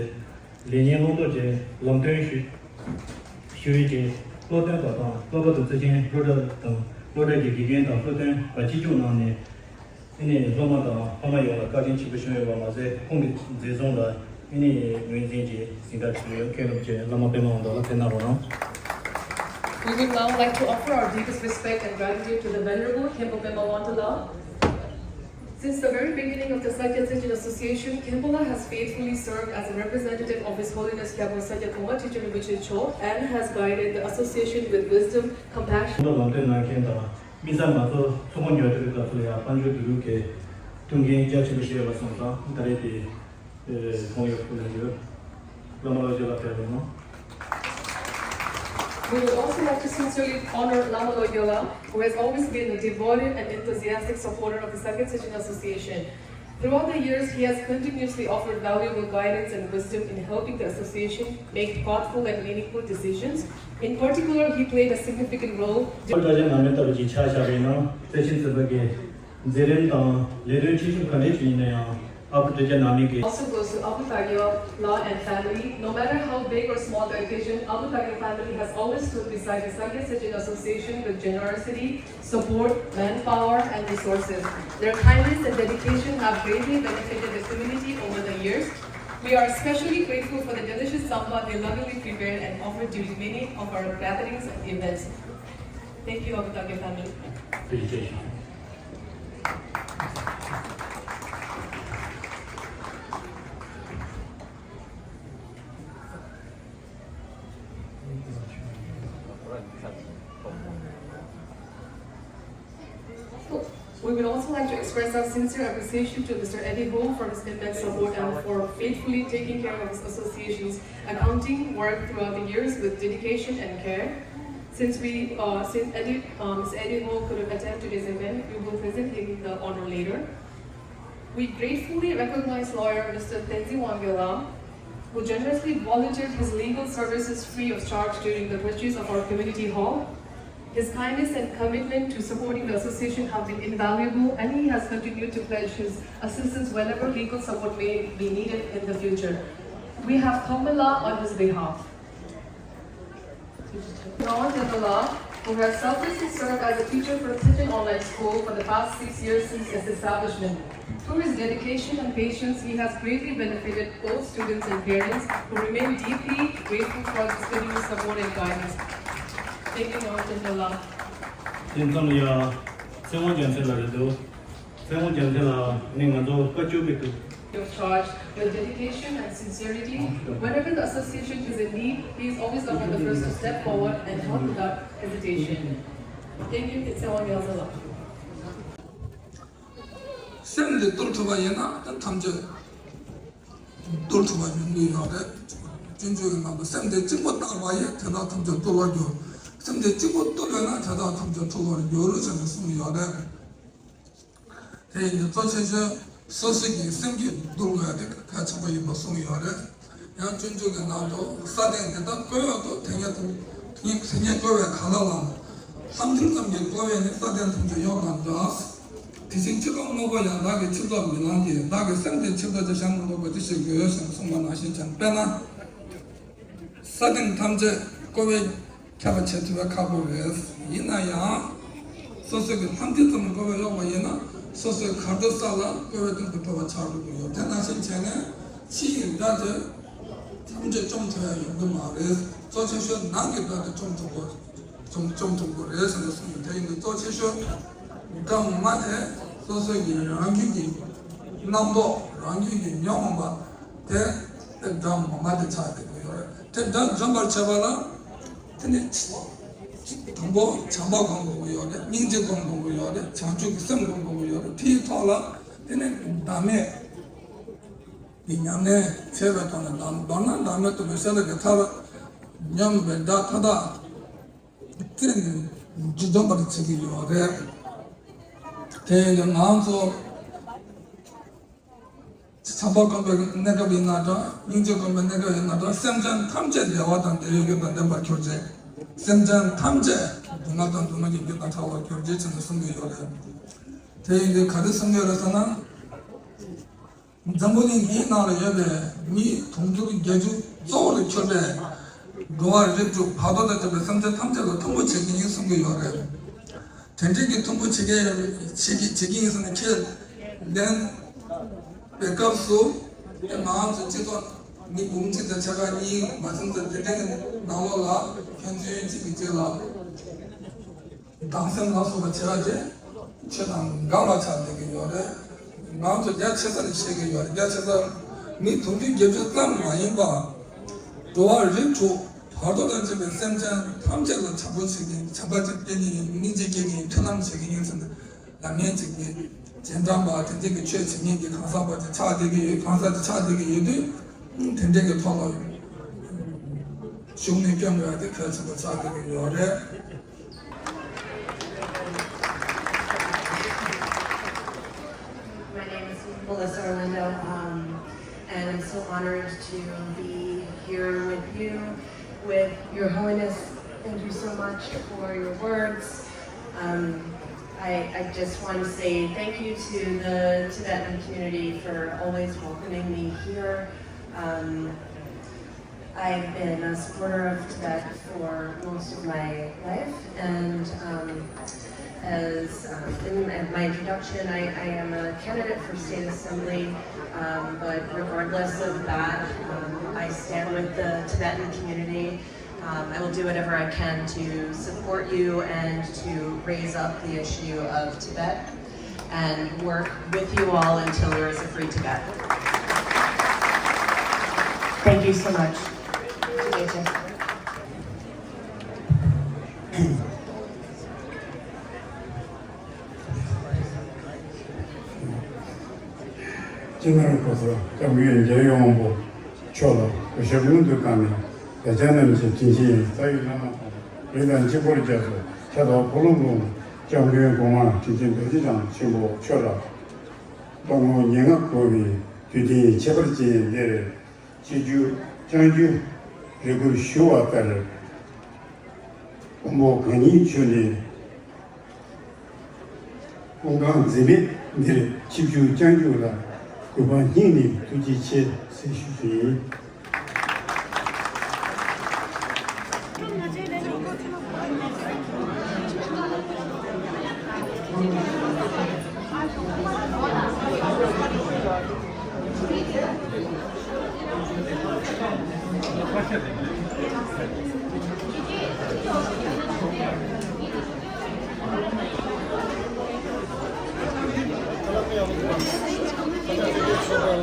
ལས་ཉིན་སློབ་གྲོགས་ཀྱི་ལམ་སྟོན་ཞུ་ཞུ་ཡུལ་གྱི་སློབ་སྟོན་པ་དང་། སློབ་པ་དང་བརྩེ་ཆེན་སློབ་གྲྭ་དང་སློབ་གྲྭ་གི་དགེ་རྒན་དང་སློབ་སྟོན་པ་གཅིག་གྱུར་གནང་ནས། ཨ་ནི་སློབ་མ་དང་ཕ་མ་ཡོངས་ལ་བཀའ་དྲིན་ཆེན་པོ་བསྐྱངས་ཡོད་པ་མ་ཟད། ཁོང་གི་མཛད་རྩོམ་ལ་ཨ་ནི་ངོས་འཛིན་གྱིས་གཟེངས་རྟགས་ཞུས་ཡོད། མཁན་རིན་པོ་ཆེ་བླ་མ་པདྨ་དབང་གྲགས་ལགས་ཕེབས་གནང་རོགས་གནང་། We would now like to offer our deepest respect and gratitude to the Venerable Khenpo Pema Wangtala. Since the very beginning of the Sakya Tsechen Association, Khenpo La has faithfully served as a representative of His Holiness Khyalpo Sakya Kongpa Trijang Rinpoche Cho and has guided the association with wisdom, compassion. ལམ་སྟོན་གནང་མཁན་དང་། དམིགས་བསལ་ང་ཚོ་ཚོགས་པ་ཉོ་སྒྲུབ་ཀྱི་སྐབས་སུ་ཡང་དཔལ་འབྱོར་བསྡུ་རུབ་ཀྱི་མཐུན་རྐྱེན་རྒྱ་ཆེན་པོ་བྱས་ཡོད་པ་སོང་ཙང་། ད་རེས་དེ་ཨེ་ཁོང་ཡོད་ཁུལ་ལ་ཡོད། བླ་མ་ལོ་རྒྱ་ལ་ཕེབས་རོགས་གནང་། We would also like to sincerely honor Lama Lodgyola, who has always been a devoted and enthusiastic supporter of the Sakya Tsechen Association. Throughout the years, he has continuously offered valuable guidance and wisdom in helping the association make thoughtful and meaningful decisions. In particular, he played a significant role. ཨ་བུ་ཏྲ་ཅན་ནང་མི་ལྟ་བུ་ཅིག་ཆགས་བཞག་པ་ཡིན་ན། བརྩེ་ཆེན་ཚོགས་པ་གི་མཛད་རིམ་དང་ལས་དོན་ཆེ་ཆུང་ག་འདྲ་ཞིག་ཡིན་ན་ཡང་། ཨ་བུ་ཏྲ་ཅན་ནང་མི་གི། Also goes to Abu Tagyo La and family. No matter how big or small the occasion, Abu Tagyo family has always stood beside the Sakya Tsechen Association with generosity, support, manpower, and resources. Their kindness and dedication have greatly benefited the community over the years. We are especially grateful for the delicious tsampa they lovingly prepared and offered during many of our gatherings and events. Thank you, Abu Tagyo family. We would also like to express our sincere appreciation to Mister Eddie Ho for his immense support and for faithfully taking care of his association's accounting work throughout the years with dedication and care. Since we, uh, since Eddie, uh, Mister Eddie Ho couldn't attend today's event, we will present him the honor later. We gratefully recognize lawyer Mister Tenzin Wangyala, who generously volunteered his legal services free of charge during the purchase of our community hall. His kindness and commitment to supporting the association have been invaluable, and he has continued to pledge his assistance whenever legal support may be needed in the future. We have Thongmela on his behalf. John Denola, who has selflessly served as a teacher for Thichin Online School for the past six years since its establishment. Through his dedication and patience, he has greatly benefited both students and parents, who remain deeply grateful for his continuous support and guidance. Thank you, John Denola. དེ་ཙམ་ཡ། ཚེ་དབང་རྒྱལ་མཚན་ལགས་རེད་འདུག་ཚེ་དབང་རྒྱལ་མཚན་ལགས་ནི་ང་ཚོ་བཀའ་བཅུ་པའི་དུས། Of charge with dedication and sincerity. Whenever the association is in need, he is always among the first to step forward and help without hesitation. Thank you, Tse Wang Yelza. སེམས་འདི་གཏོར་ཐུབ་པ་ཡིན་ན་ད་ཐམས་ཅད་གཏོར་ཐུབ་པ་ཡོང་གི་ཡོད་རེད། སྤྱོད་འཇུག་གི་ནང་དུ་སེམས་འདི་གཅིག་པུ་བརྟག་པ་ཡིས་དེ་དག་ཐམས་ཅད་གཏོར་བར་འགྱུར། སེམས་འདི་གཅིག་པུ་གཏོར་བས་ན་དེ་དག་ཐམས་ཅད་གྲོལ་བར་འགྱུར་ཟེར་ནས་གསུངས་ཡོད་རེད། དེ་ཡིན་དུས་གཙོ་ཆེ་ཤོས་སོ་སོ་གི་སེམས་རྒྱུད་འདུལ་དགོས་ཡ་དེ་གལ་ཆེན་པོ་ཡིན་པ་གསུངས་ཡོད་རེད། ཡང་སྤྱོད་འཇུག་གི་ནང་དུ་ས་སྟེང་དེ་དག་བཀོད་འོག་ཏུ་དེ་ཉིད་དུ་དེ་ཉིད་དེ་ཉིད་བཀོད་པའི་ག་ལ་ལ། ལྷམ་མཐིལ་ཙམ་གྱིས་བཀོད་པས་ནི་ས་སྟེང་ཐམས་ཅད་གཡོགས་པར་འགྱུར། དེ་བཞིན་ཕྱི་ལོགས་དངོས་པོ་ཡང་བདག་གིས་ཕྱིར་ལྡོག་མི་ལང་གི། བདག་གི་སེམས་དེ་ཕྱིར་ལྡོག་སྟེ་གཞན་ལ་ལྡོག་པ་ཅི་ཞིག་དགོས་ཟེར་གསུངས་པ་ནང་བཞིན་ཀྱང་དཔེར་ན། ས་སྟེང་ཐམས་ཅད་བཀོད་པས་ཁྱབ་པ་བྱེད་ཐུབ་པ་ཁག་པོ་རེད། ཡིན་ན་ཡང་། སོ་སོ་གི་ལྷམ་མཐིལ་ཙམ་བཀོད་པས་གཡོགས་པ་ཡིན་ན་སོ་སོའི་གར་སྟེགས་ས་ལ་བཀོད་པའི་སྟེང་དུ་འཕོ་བ་ཆགས་འགྲོ་གི་ཡོད། དེ་ནང་བཞིན་བྱས་ནས་ཕྱི་ཡི་དགྲ་དེ་ཐམས་ཅད་བཅོམ་ཐུབ་ཡ་ཡོང་གི་མ་རེད། གཙོ་ཆེ་ཤོས་ནང་གི་དགྲ་དེ་བཅོམ་ཐུབ་དགོས། བཅོམ་བཅོམ་ཐུབ་དགོས་རེད་ཟེར་ནས་གསུངས་ནས། དེ་ཡིན་དུས་གཙོ་ཆེ་ཤོས་དགྲ་ངོ་མ་དེ་སོ་སོ་ཡི་རང་རྒྱུད་ཀྱི་རྣམ་རྟོག་རང་རྒྱུད་ཀྱི་ཉོན་མོངས་པ་དེ་དགྲ་ངོ་མ་དེ་ཆགས་བསྡད་ཀྱི་ཡོད་རེད། དེ་དགྲ་འཇོམས་པར་བྱེད་པ་ལ། དེ་ནི་དང་པོ་བྱམས་པ་སྒོམ་དགོས་ཀྱི་ཡོད་རེད། སྙིང་རྗེ་སྒོམ་དགོས་ཀྱི་ཡོད་རེད། བྱང་ཆུབ་ཀྱི་སེམས་སྒོམ་དགོས་ཀྱི་ཡོད་རེད། དེའི་ཐོག་ལ་དེ་ནི་བདག་མེད་ཀྱི་ཉམས་ལེན་བྱས་པའི་ཐོག་ནས། མདོར་ན་བདག་མེད་རྟོགས་པའི་ཤེས་རབ་ཀྱི་མཐར་སྙོམས་པའི་དགྲ་མཐའ་དག་རྩད་ནས་འཇོམས་པར་བྱེད་ཀྱི་ཡོད་རེད། དེ་ཡིན་དུས་ང་ཚོ་བྱམས་པ་སྒོམ་པའི་གནས་སྐབས་ཡིན་ན་འདྲ། སྙིང་རྗེ་སྒོམ་པའི་གནས་སྐབས་ཡིན་ན་འདྲ། སེམས་ཅན་ཐམས་ཅད་བདེ་བ་དང་བདེ་བའི་རྒྱུ་དང་ལྡན་པར་གྱུར་ཅིག་སེམས་ཅན་ཐམས་ཅད་སྡུག་བསྔལ་དང་སྡུག་བསྔལ་གྱི་རྒྱུ་དང་བྲལ་བར་གྱུར་ཅིག་ཟེར་ནས་གསུང་གི་ཡོད་རེད། དེ་ཡིན་དུས་ག་རེ་གསུང་གི་ཡོད་རེད་ཟེར་ན། འཛམ་བུ་གླིང་འདིའི་ནང་ལ་ཡོད་པའི་མི་དུང་ཕྱུར་བརྒྱད་ཅུ་གཙོ་བོར་གྱུར་པའི་འགྲོ་བ་རིགས་དྲུག་བར་དོ་དང་བཅས་པའི་སེམས་ཅན་ཐམས་ཅད་ལ་མཐུན་པོ་བྱེད་ཀྱི་ཡིན་གསུང་གི་ཡོད་རེད། དེ་འདྲའི་གི་མཐུན་པོ་བྱེད་ཀྱི་ཡོད། བྱེད་ཀྱི་བྱེད་ཀྱི་ཡིན་ཟེར་ནས་ཁས་ལེན་པའི་སྐབས་སུ། དེ་ང་ཚོ་སྤྱི་ཚོགས་མི་འབུམ་གཅིག་དང་ཕྱེད་ཀ་གཉིས་མ་ཟིན་ཙམ་དེ་འདྲའི་གི་ནང་ལོགས་ལ་ཕན་ཚུན་གཅིག་གིས་གཅིག་ལ་སྡང་སེམས་ལ་སོགས་པ་བྱེད་ཡ་དེ་ཆོས་དང་འགལ་བ་ཆགས་བསྡད་ཀྱི་ཡོད་རེད། ང་ཚོ་རྒྱ་ཆེ་ས་ནས་བཤད་ཀྱི་ཡོད་རེད། རྒྱ་ཆེ་ས་མི་དུང་ཕྱུར་བརྒྱད་ཅུ་ཙམ་མ་ཡིན་པ། འགྲོ་བ་རིགས་དྲུག་བར་དོ་དང་བཅས་པའི་སེམས་ཅན་ཐམས་ཅད་ལ་བྱམས་པོ་བྱེད་ཀྱི་ཡིན། བྱམས་པ་ཅིག་སྐྱེ་ནི་ཡིན། སྙིང་རྗེ་སྐྱེ་གི་ཡིན། མཐུན་ལམ་བྱེད་ཀྱི་ཡིན་ཟེར་ནས་ལམ་ཡན་ཅིག་གི་རྗེས་འབྲང་པ་དེ་འདྲ་གི་ཆོས་བྱེད་མཁན་གྱི་གང་ཟག་པ་ཅིག་ཆགས་བསྡད་ཀྱི་ཡོད། གང་ཟག་ཅིག་ཆགས་བསྡད་ཀྱི་ཡོད་དུས། དེ་འདྲ་གི་ཐོག་ལ་ཞུགས་ནས་སྐྱོན་དགོས་ཡ་དེ་གལ་ཆེན་པོ་ཆགས་བསྡད་ཀྱི་ཡོད་རེད། My name is Melissa Orlando, um, and I'm so honored to be here with you, with Your Holiness. Thank you so much for your words. Um, I, I just want to say thank you to the Tibetan community for always welcoming me here. Um, I've been a supporter of Tibet for most of my life, and um, as um, in my introduction, I, I am a candidate for state assembly, um, but regardless of that, um, I stand with the Tibetan community. Um, I will do whatever I can to support you and to raise up the issue of Tibet and work with you all until there is a free Tibet. Thank you so much. Thank you. སྤྱི་ནོར་གོང་ས་སྐྱབས་མགོན་རྒྱལ་བའི་དབང་པོ་མཆོག་ལ་གུས་ཞབས་སྔོན་དུ་བཏང་ནས། དད་ཅན་རྣམས་ཀྱི་དྲིན་ཆེན་རྩ་བའི་བླ་མ་དང་། རིགས་དང་གཅིག་པར་རྒྱ་མཚོ་ཁྱད་འཕགས་འཁོར་ལོ་འབུམ་སྐྱབས་མགོན་གོང་མ་དྲིན་ཅན་རྡོ་རྗེ་འཆང་ཆེན་པོ་མཆོག་ལ། སྟོང་ངོ་ཉེར་ལྔ་འཁོར་བའི་དུས་དྲན་ཁྱད་པར་ཅན་འདིར། ཆིབས་བསྒྱུར་བསྐྱངས་རྒྱུའི་རེ་སྐུལ་ཞུ་བ་ལྟར། དཔོན་པོ་གང་ཉིད་མཆོག་ནས་དཔུང་ཁག་འཛིན་མེད་འདིར་ཆིབས་བསྒྱུར་བསྐྱངས་རྒྱུ་ལ་གུས་པ་སྙིང་ནས་ཐུགས་རྗེ་ཆེ་ཟེར་ཞུ་རྒྱུ་ཡིན།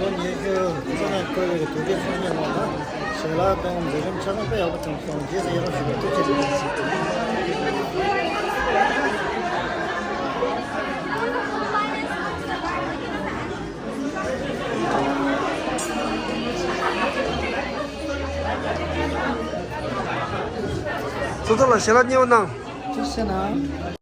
ལོ་ཉི་ཤུ་རྩ་ལྔ་འཁོར་བའི་དུས་དྲན་ཚོགས་མི་རྣམས་ལ་ཞལ་ལག་དང་མཛད་རིམ་ཆ་ཚང་དཔེ་ཡག་པོ་བྱུང་སོང་། རྗེས་སུ་ཡི་རང་ཞུ་བར་ཐུགས་རྗེ་ཆེ། ཚོགས་གཙོ་ལ་ཞལ་ལག་མཉེས་པོ་གནང་། ཐུགས་རྗེ་གནང་།